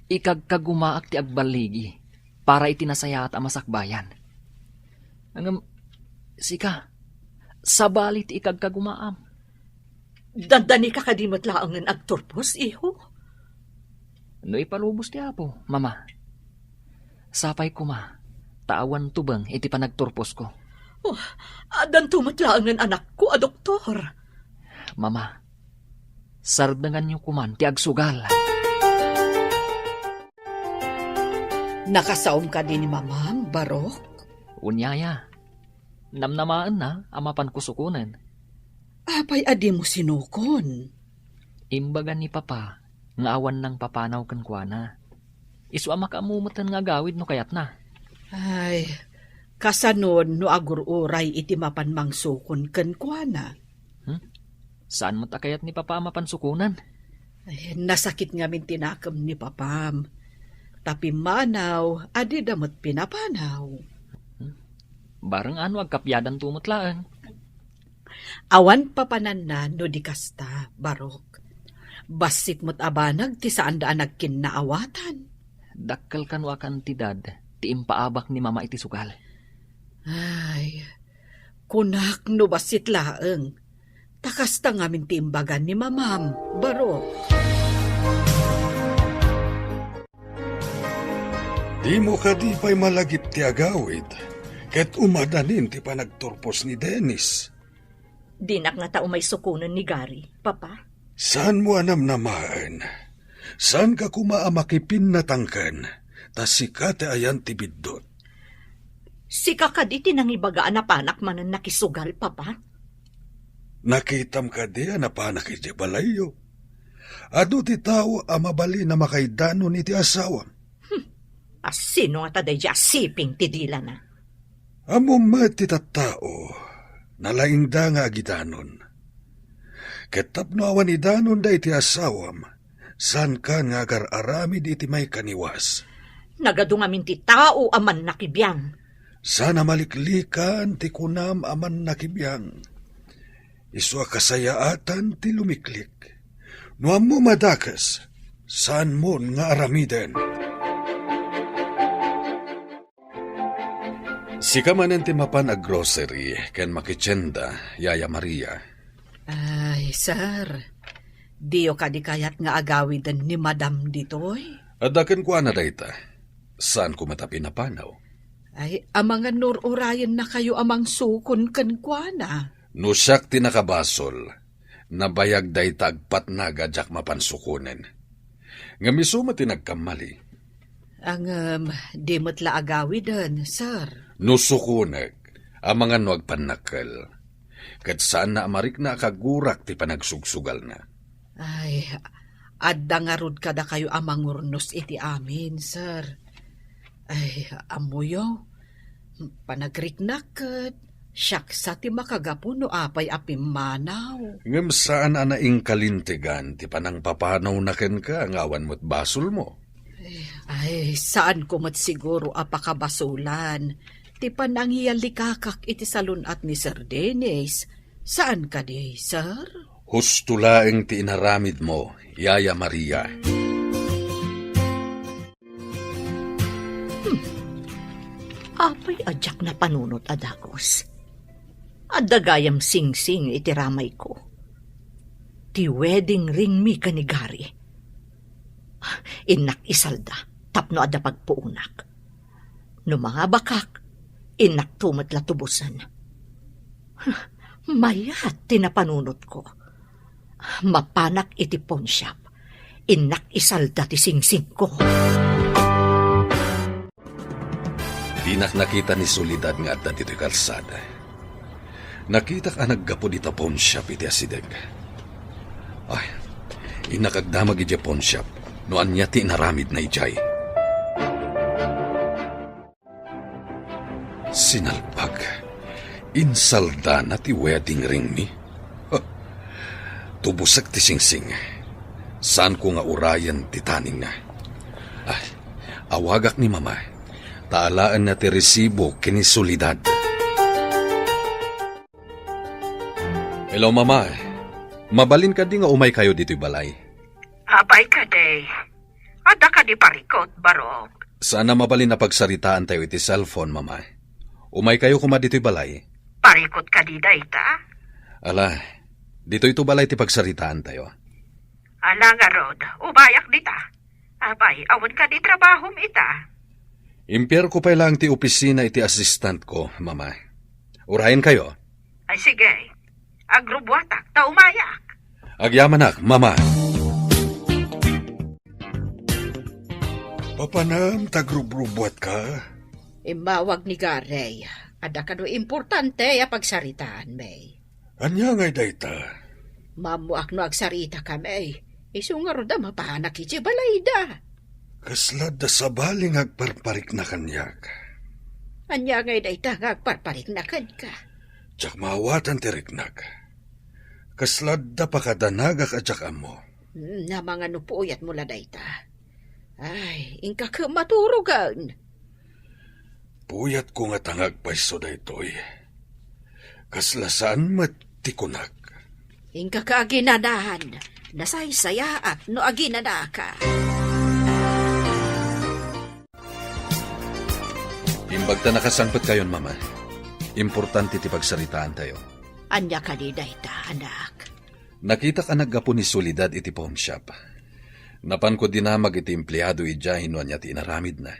ikagkagumaak ti agballigi para iti nasayaat a masakbayan. Ngem, sika, sabali ti ikagkagumaam. Dandanika kadi met laengen agturpos, iho? No ipalubos ti Apo, Mama. Sapay koma, ta awan tubeng iti panagturposko. Oh, addanto met laengen anakko a doktor. Mama, sardenganyo koman ti agsugal. Nakasaom kadi ni Mamam, Barok? Wen, yaya, namnamaenna a mapanko sukonen. Apay a dimo sinukon? Imbaga ni Papa nga awan nangpapanaw kenkuana. Isu a makaammo metten nga agawid no kayatna. Ay, kasanon no agur-uray iti mapan mangsukon kenkuana? Hmm? Saan met a kayat ni Papa a mapansukonen? Ay, nasakit ngamin ti nakem ni Papam. Ta pimmanaw a dida met pinapanaw. Hmm? Bareng a no agkapiadanto met laeng. Awan papananna no di kasta, Barok. Bassit met a banag ti saanda a nagkinnaawatan. Dakkel kano a kantidad ti impaabak ni Mama iti sugal. Ay, kunak no bassit laeng. Ta kasta ngamin ti imbaga ni Mamam, Barok. Dimo kadi pay malagip ti agawid, ket umadanin ti panagturpos ni Dennis? Dinak ngata umay sukonen ni Gary, Papa. Saanmo a namnamaen? Saanka koma a makipinnatangken, ta sika ti ayan ti biddut. Sika kadi ti nangibaga a napanak manen nakisugal, Papa? Nakitam kadi a napanak idiay balayyo? Adu ti tao a mabalin a makaidanon iti asawam. Hmm. Asino ngata daydiay a siping ti dilana? Ammom met ti tattao, nalaingda nga agidanon. Ket tapno awan idanonda iti asawam, saankan nga agar-aramid iti maikaniwas. Nagadu ngamin ti tao a mannakibiang. Saan a maliklikan ti kunam a mannakibiang. Isu a kasayaatan ti lumiklik. No ammom a dakes, saanmon nga aramiden. Sika manen ti mapan a grocery ken makitienda, Yaya Maria. Ay, sir, diyo kadi kayat nga agawiden ni Madam ditoy? Adda kenkuana dayta. Saanko met a pinapanaw. Ay, amangan no ur-urayennakayo a mangsukon kenkuana. No siak ti nakabasol, nabayag dayta agpatnag a diak mapan sukonen. Ngem isu met ti nagkammali. Ngem, di met la agawiden, sir. No sukonek, amangan no agpannakkel. Ket saanna a marikna a kagurak ti panagsugsugalna. Ay, adda ngarud kadakayo a mangurnos iti amin, sir. Ay, ammoyo, panagriknak ket siak sa ti makagapu no apay a pimmanaw. Ngem saan a naingkalintegan ti panangpapanawna kenka nga awan met basolmo. Ay, saanko met siguro a pakabasolan ti panangiyalikakak iti salun-at ni Sir Dennis. Saan kadi, sir? Husto laeng ti inaramidmo, Yaya Maria. Hmm. Apay a diak napanunot a dagus? Adda gayam singsing iti ramayko. Ti wedding ring mi ken ni Gary. Innak isalda tapno adda pagpuonak. No mangabakak, innakto met la tubosen. Mayat ti napanunotko. Mapanak iti pawnshop, innak isalda ti singsingko. Dinak nakita ni Soledad nga adda ditoy kalsada. Nakitak a naggapu dita pawnshop iti asideg. Ay, innak agdamag idiay pawnshop no ania ti inaramidna idiay. Sinalpag. Insaldana ti wedding ringmi. Huh. Tubosek ti singsing. Saanko nga urayen ti taningna. Ay, awagak ni Mama. Ta alaenna ti resibo ken ni Soledad. Hello, Mama. Mabalin kadi nga umaykayo ditoy balay? Apay kadi? Adda kadi parikut, Barok? Saan a mabalin a pagsaritaantayo iti cellphone, Mama. Umaykayo koma ditoy balay. Parikut kadi dayta? Ala, ditoyto balay ti pagsaritaantayo. Ala ngarud, umayak dita. Apay, awan kadi trabahom ita? Impierko pay laeng ti opisina iti assistantko, Mama. Urayenkayo? Ay, sige. Agrubbuatak, ta umayak. Agyamanak, Mama. Papanam ta agrubrubuatka? Immawag ni Gary. Adda kano importante a pagsaritaanmi. Ania ngay dayta? Maammoak no agsaritakami. Isu ngarud a mapanak iti balayda. Kasla adda sabali nga agparparikna kaniak. Ania ngay dayta nga agparparikna kenka? Diak maawatan ti riknak. Kasla adda pakadanagak a diak ammo. Hmm, amangan no puyatmo la dayta. Ay, inka ket maturogen. Puyatko ngata nga agpayso daytoy. Kasla saan met ti kunak. Inka ka aginanahan, nasaysayaat no aginanaka. Imbag ta nakasangpetkayon, Mama. Importante ti pagsaritaantayo. Ania kadi dayta, anak? Nakitak a naggapu ni Soledad iti pawnshop. Napanko dinamag iti empleado idiay no ania ti inaramidna.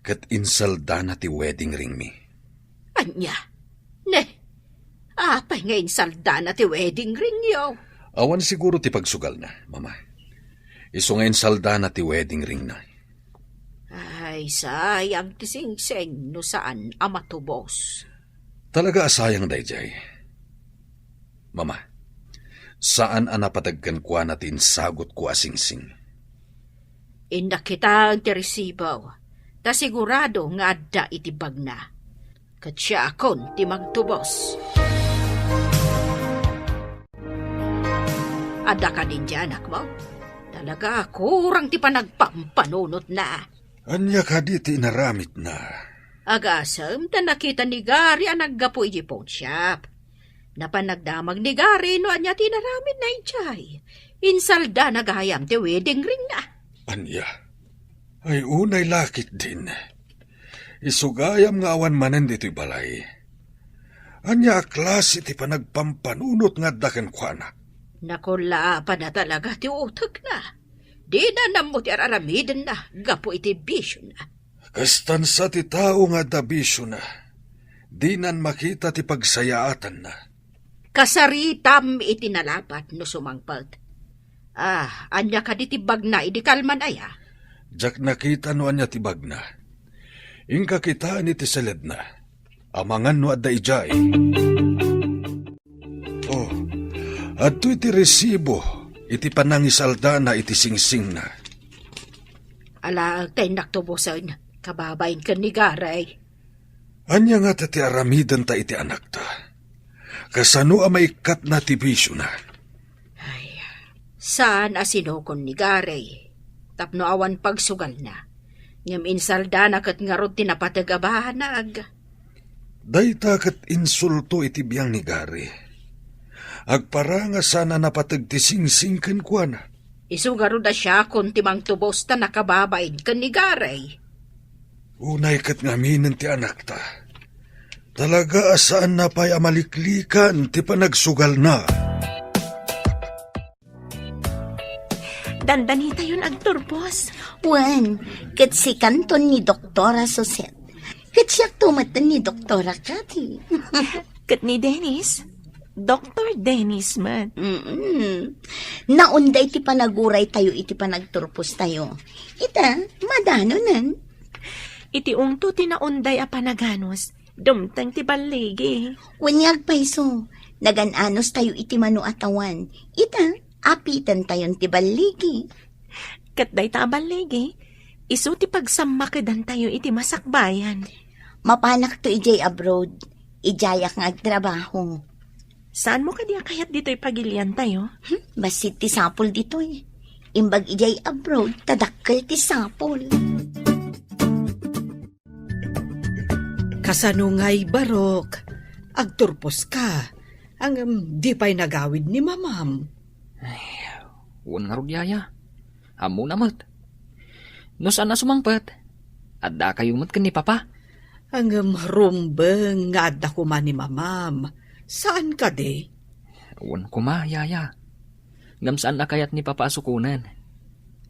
Ket insaldana ti wedding ringmi. Ania? Ne, apay nga insaldana ti wedding ringyo? Awan siguro ti pagsugalna, Mama. Isu nga insaldana ti wedding ringna. Ay, sayang ti singsing no saan a matubos. Talaga a sayang daydiay. Mama, saan a napateg kenkuana ti insagutko a singsing. Innak kitaen ti resibo, ta sigurado nga adda iti bagna. Ket siakon ti magtubos. Adda kadin ti anakmo? Talaga, kurang ti panagpampanunotna. Ania kadi ti inaramidna? Agasem ta nakita ni Gary a naggapu idiay pawnshop. Napan nagdamag ni Gary no ania ti inaramidna idiay. Insaldana gayam ti wedding ringna. Ania? Ay, unay la ketdin. Isu gayam nga awan manen ditoy balay. Ania a klase ti panagpampanunot nga adda kenkuana? Nakullaapada talaga ti utekna. Dina nammo ti ar-aramidenna gapu iti bisiona. Kastan sa ti tao nga adda bisiona. Dinan makita ti pagsayaatanna. Kasaritam iti nalapat no sumangpet. Ah, ania kadi ti bagna idi kalman aya? Diak nakita no ania ti bagna. Inka kitaen iti seledna. Amangan no adda idiay. Oh, adtoy ti resibo iti panangisaldana iti singsingna. Alaek ta innak tubosen, kababain ken ni Gary. Ania ngata ti aramidenta iti anakta? Kasano a maikkatna ti bisiona? Ay, saan a sinukon ni Gary tapno awan pagsugalna. Ngem insaldana ket ngarud ti napateg a banag. Dayta ket insulto iti biang ni Gary. Agparang a saan a napateg ti singsing kenkuana. Isu ngarud a siakon ti mangtubos ta nakababain ken ni Gary. Unay ket ngaminen ti anakta. Talaga a saanna pay a maliklikan ti panagsugalna. Dandanitayon agturpos. Wen, ket sikanton ni Doktora Suset. Ket siakto met ni Doktora Cathy. Ket ni Dennis? Doktor Dennis met. Mm-mm. Naunday ti panaguraytayo iti panagturpostayo. Ita, madanonen. Iti ungto ti naunday a panaganus, dumteng ti balligi. Wen nga agpayso, nagan-anustayo iti mano a tawen. Ita, apitentayon ti balligi. Ket dayta a balligi, isu ti pagsammakedantayo iti masakbayan. Mapanakto idiay abroad, idiayak nga agtrabaho. Saanmo kadi a kayat ditoy pagiliantayo? Hmm, bassit ti sapul ditoy. Imbag idiay abroad, ta dakkel ti sapul. Kasano ngay, Barok? Agturposka. Ngem, di pay nagawid ni Mamam. Ay, wen ngarud, Yaya. Ammona met. No saan a sumangpet, addakayo met ken ni Papa. Ngem rumbeng nga adda koma ni Mamam. Saan kadi? Wen koma, Yaya. Ngem saan a kayat ni Papa a sukonen.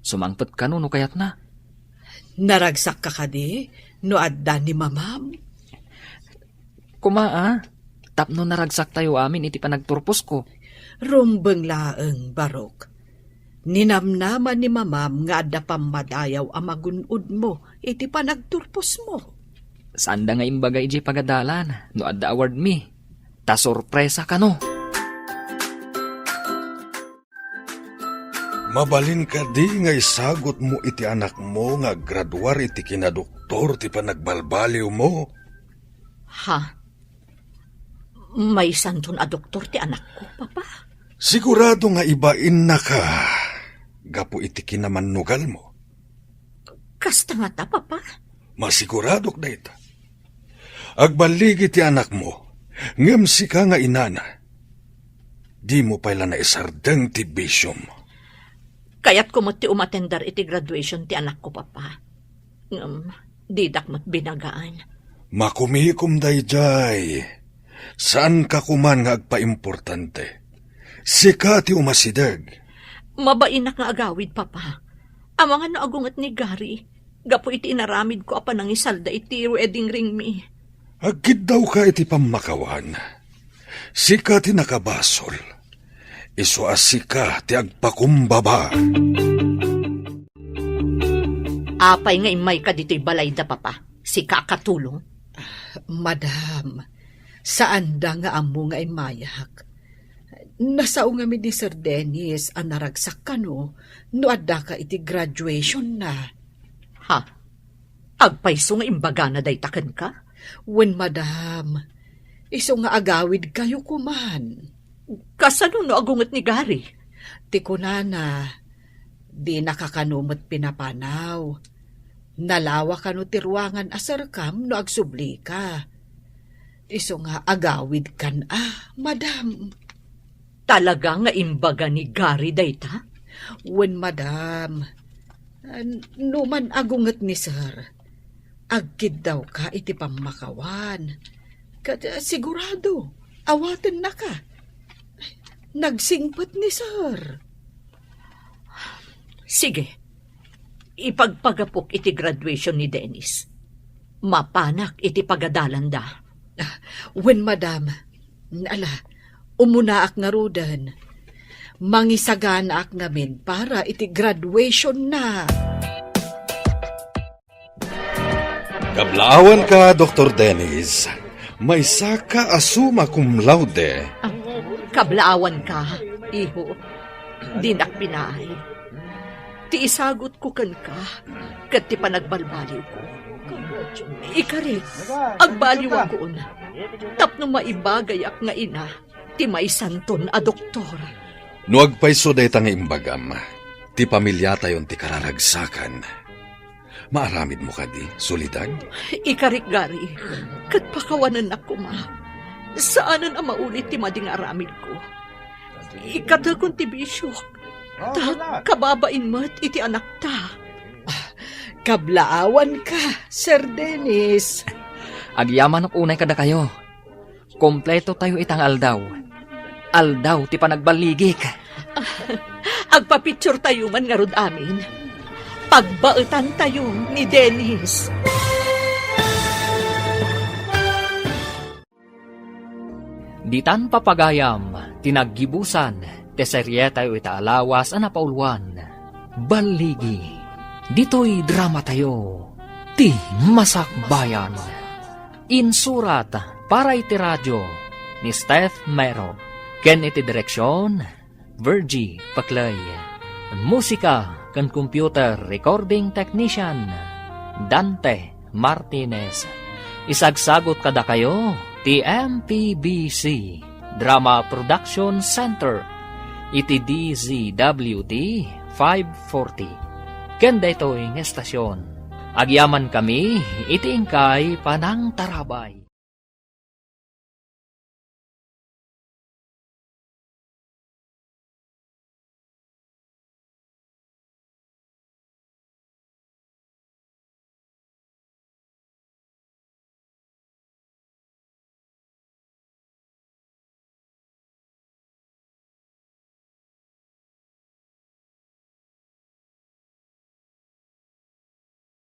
Sumangpet kano no kayatna. Naragsakka kadi no adda ni Mamam? Koma, a, tapno naragsaktayo amin iti panagturposko. Rumbeng laeng, Barok. Ninamnama ni Mamam nga adda pammadayaw a magun-odmo iti panagturposmo. Saanda nga imbaga idiay pagadalan no adda awardmi. Ta sorpresa kano. Mabalin kadi nga isagutmo iti anakmo nga aggraduar iti kinadoktor ti panagbalbaliwmo? Ha? Maysanton a doktor ti anakko, Papa? Sigurado nga ibainnaka gapu iti kinamannugalmo. Kasta ngata, Papa? Masiguradok dayta. Agballigi ti anakmo, ngem sika nga inana, dimo pay la naisardeng ti bisiom. Kayatko met ti umatender iti graduation ti anakko, Papa. Ngem, didak met binagaan. Makumikom daydiay. Saanka koman nga agpaimportante. Sika ti umasideg. Mabainak nga agawid, Papa. Amangan no agunget ni Gary, gapu iti inaramidko a panangisalda iti wedding ringmi. Agkiddawka iti pammakawan. Sika ti nakabasol. Isu a sika ti agpakumbaba. Apay nga immayka ditoy balayda, Papa? Sika a katulong? Madam, saanda nga ammo nga immayak. Nasao ngamin ni Sir Dennis a naragsak kano no addaka iti graduationna. Ha? Agpayso nga imbagana dayta kenka? Wen, madam. Isu nga agawidkayo koman. Kasano no agunget ni Gary? Ti kunana, dinaka kano met pinapanaw. Nalawa kano ti ruangan a serkam no agsublika. Isu nga agawidkan a, madam. Talaga nga imbaga ni Gary dayta? Wen, madam. Numan agunget ni Sir, agkiddawka iti pammakawan. Ket, eh, sigurado, awatennaka. Nagsingpet ni Sir. Sige, ipagpagapok iti graduation ni Dennis. Mapanak iti pagadalanda. Ah, wen, madam. Ala, umunaak ngaruden. Mangisaganaak ngamin para iti graduationna. Kablaawanka, Doktor Dennis. Maysaka a summa cum laude. Ah, kablaawanka, iho. Dinak pinaay. Ti isagutko kenka, ket ti panagbalbaliwko. Ikarik, agbaliwakon. Tapno maibagayak nga ina ti maysanton a doktor. No agpayso dayta nga imbagam, ti pamiliatayon ti kararagsakan. Maaramidmo kadi, Soledad? Ikarik, Gary, ket pakawanennak koma. Saanen a maulit ti madi nga aramidko. Ikatekon ti bisiok, ta kababain met iti anakta. Ah, kablaawanka, Sir Dennis. Agyamanok unay kadakayo. Kompleto tayo ita nga aldaw. Aldaw ti panagballigik. Agpapicture tayo man ngarud amin. Pagbaetan tayo ni Dennis. Ditan papagayam ti naggibusan ti serietayo ita a lawas a napauluan, Balligi. Ditoy dramatayo, Ti Masakbayan. Insurat para iti radio ni Steph Mero ken iti direksion, Virgie Paclay. Musika ken computer recording technician, Dante Martinez. Isagsagot kadakayo ti M P B C Drama Production Center iti D Z W T five forty. Ken daytoy nga estasion, agyamankami iti inkay panangtarabay.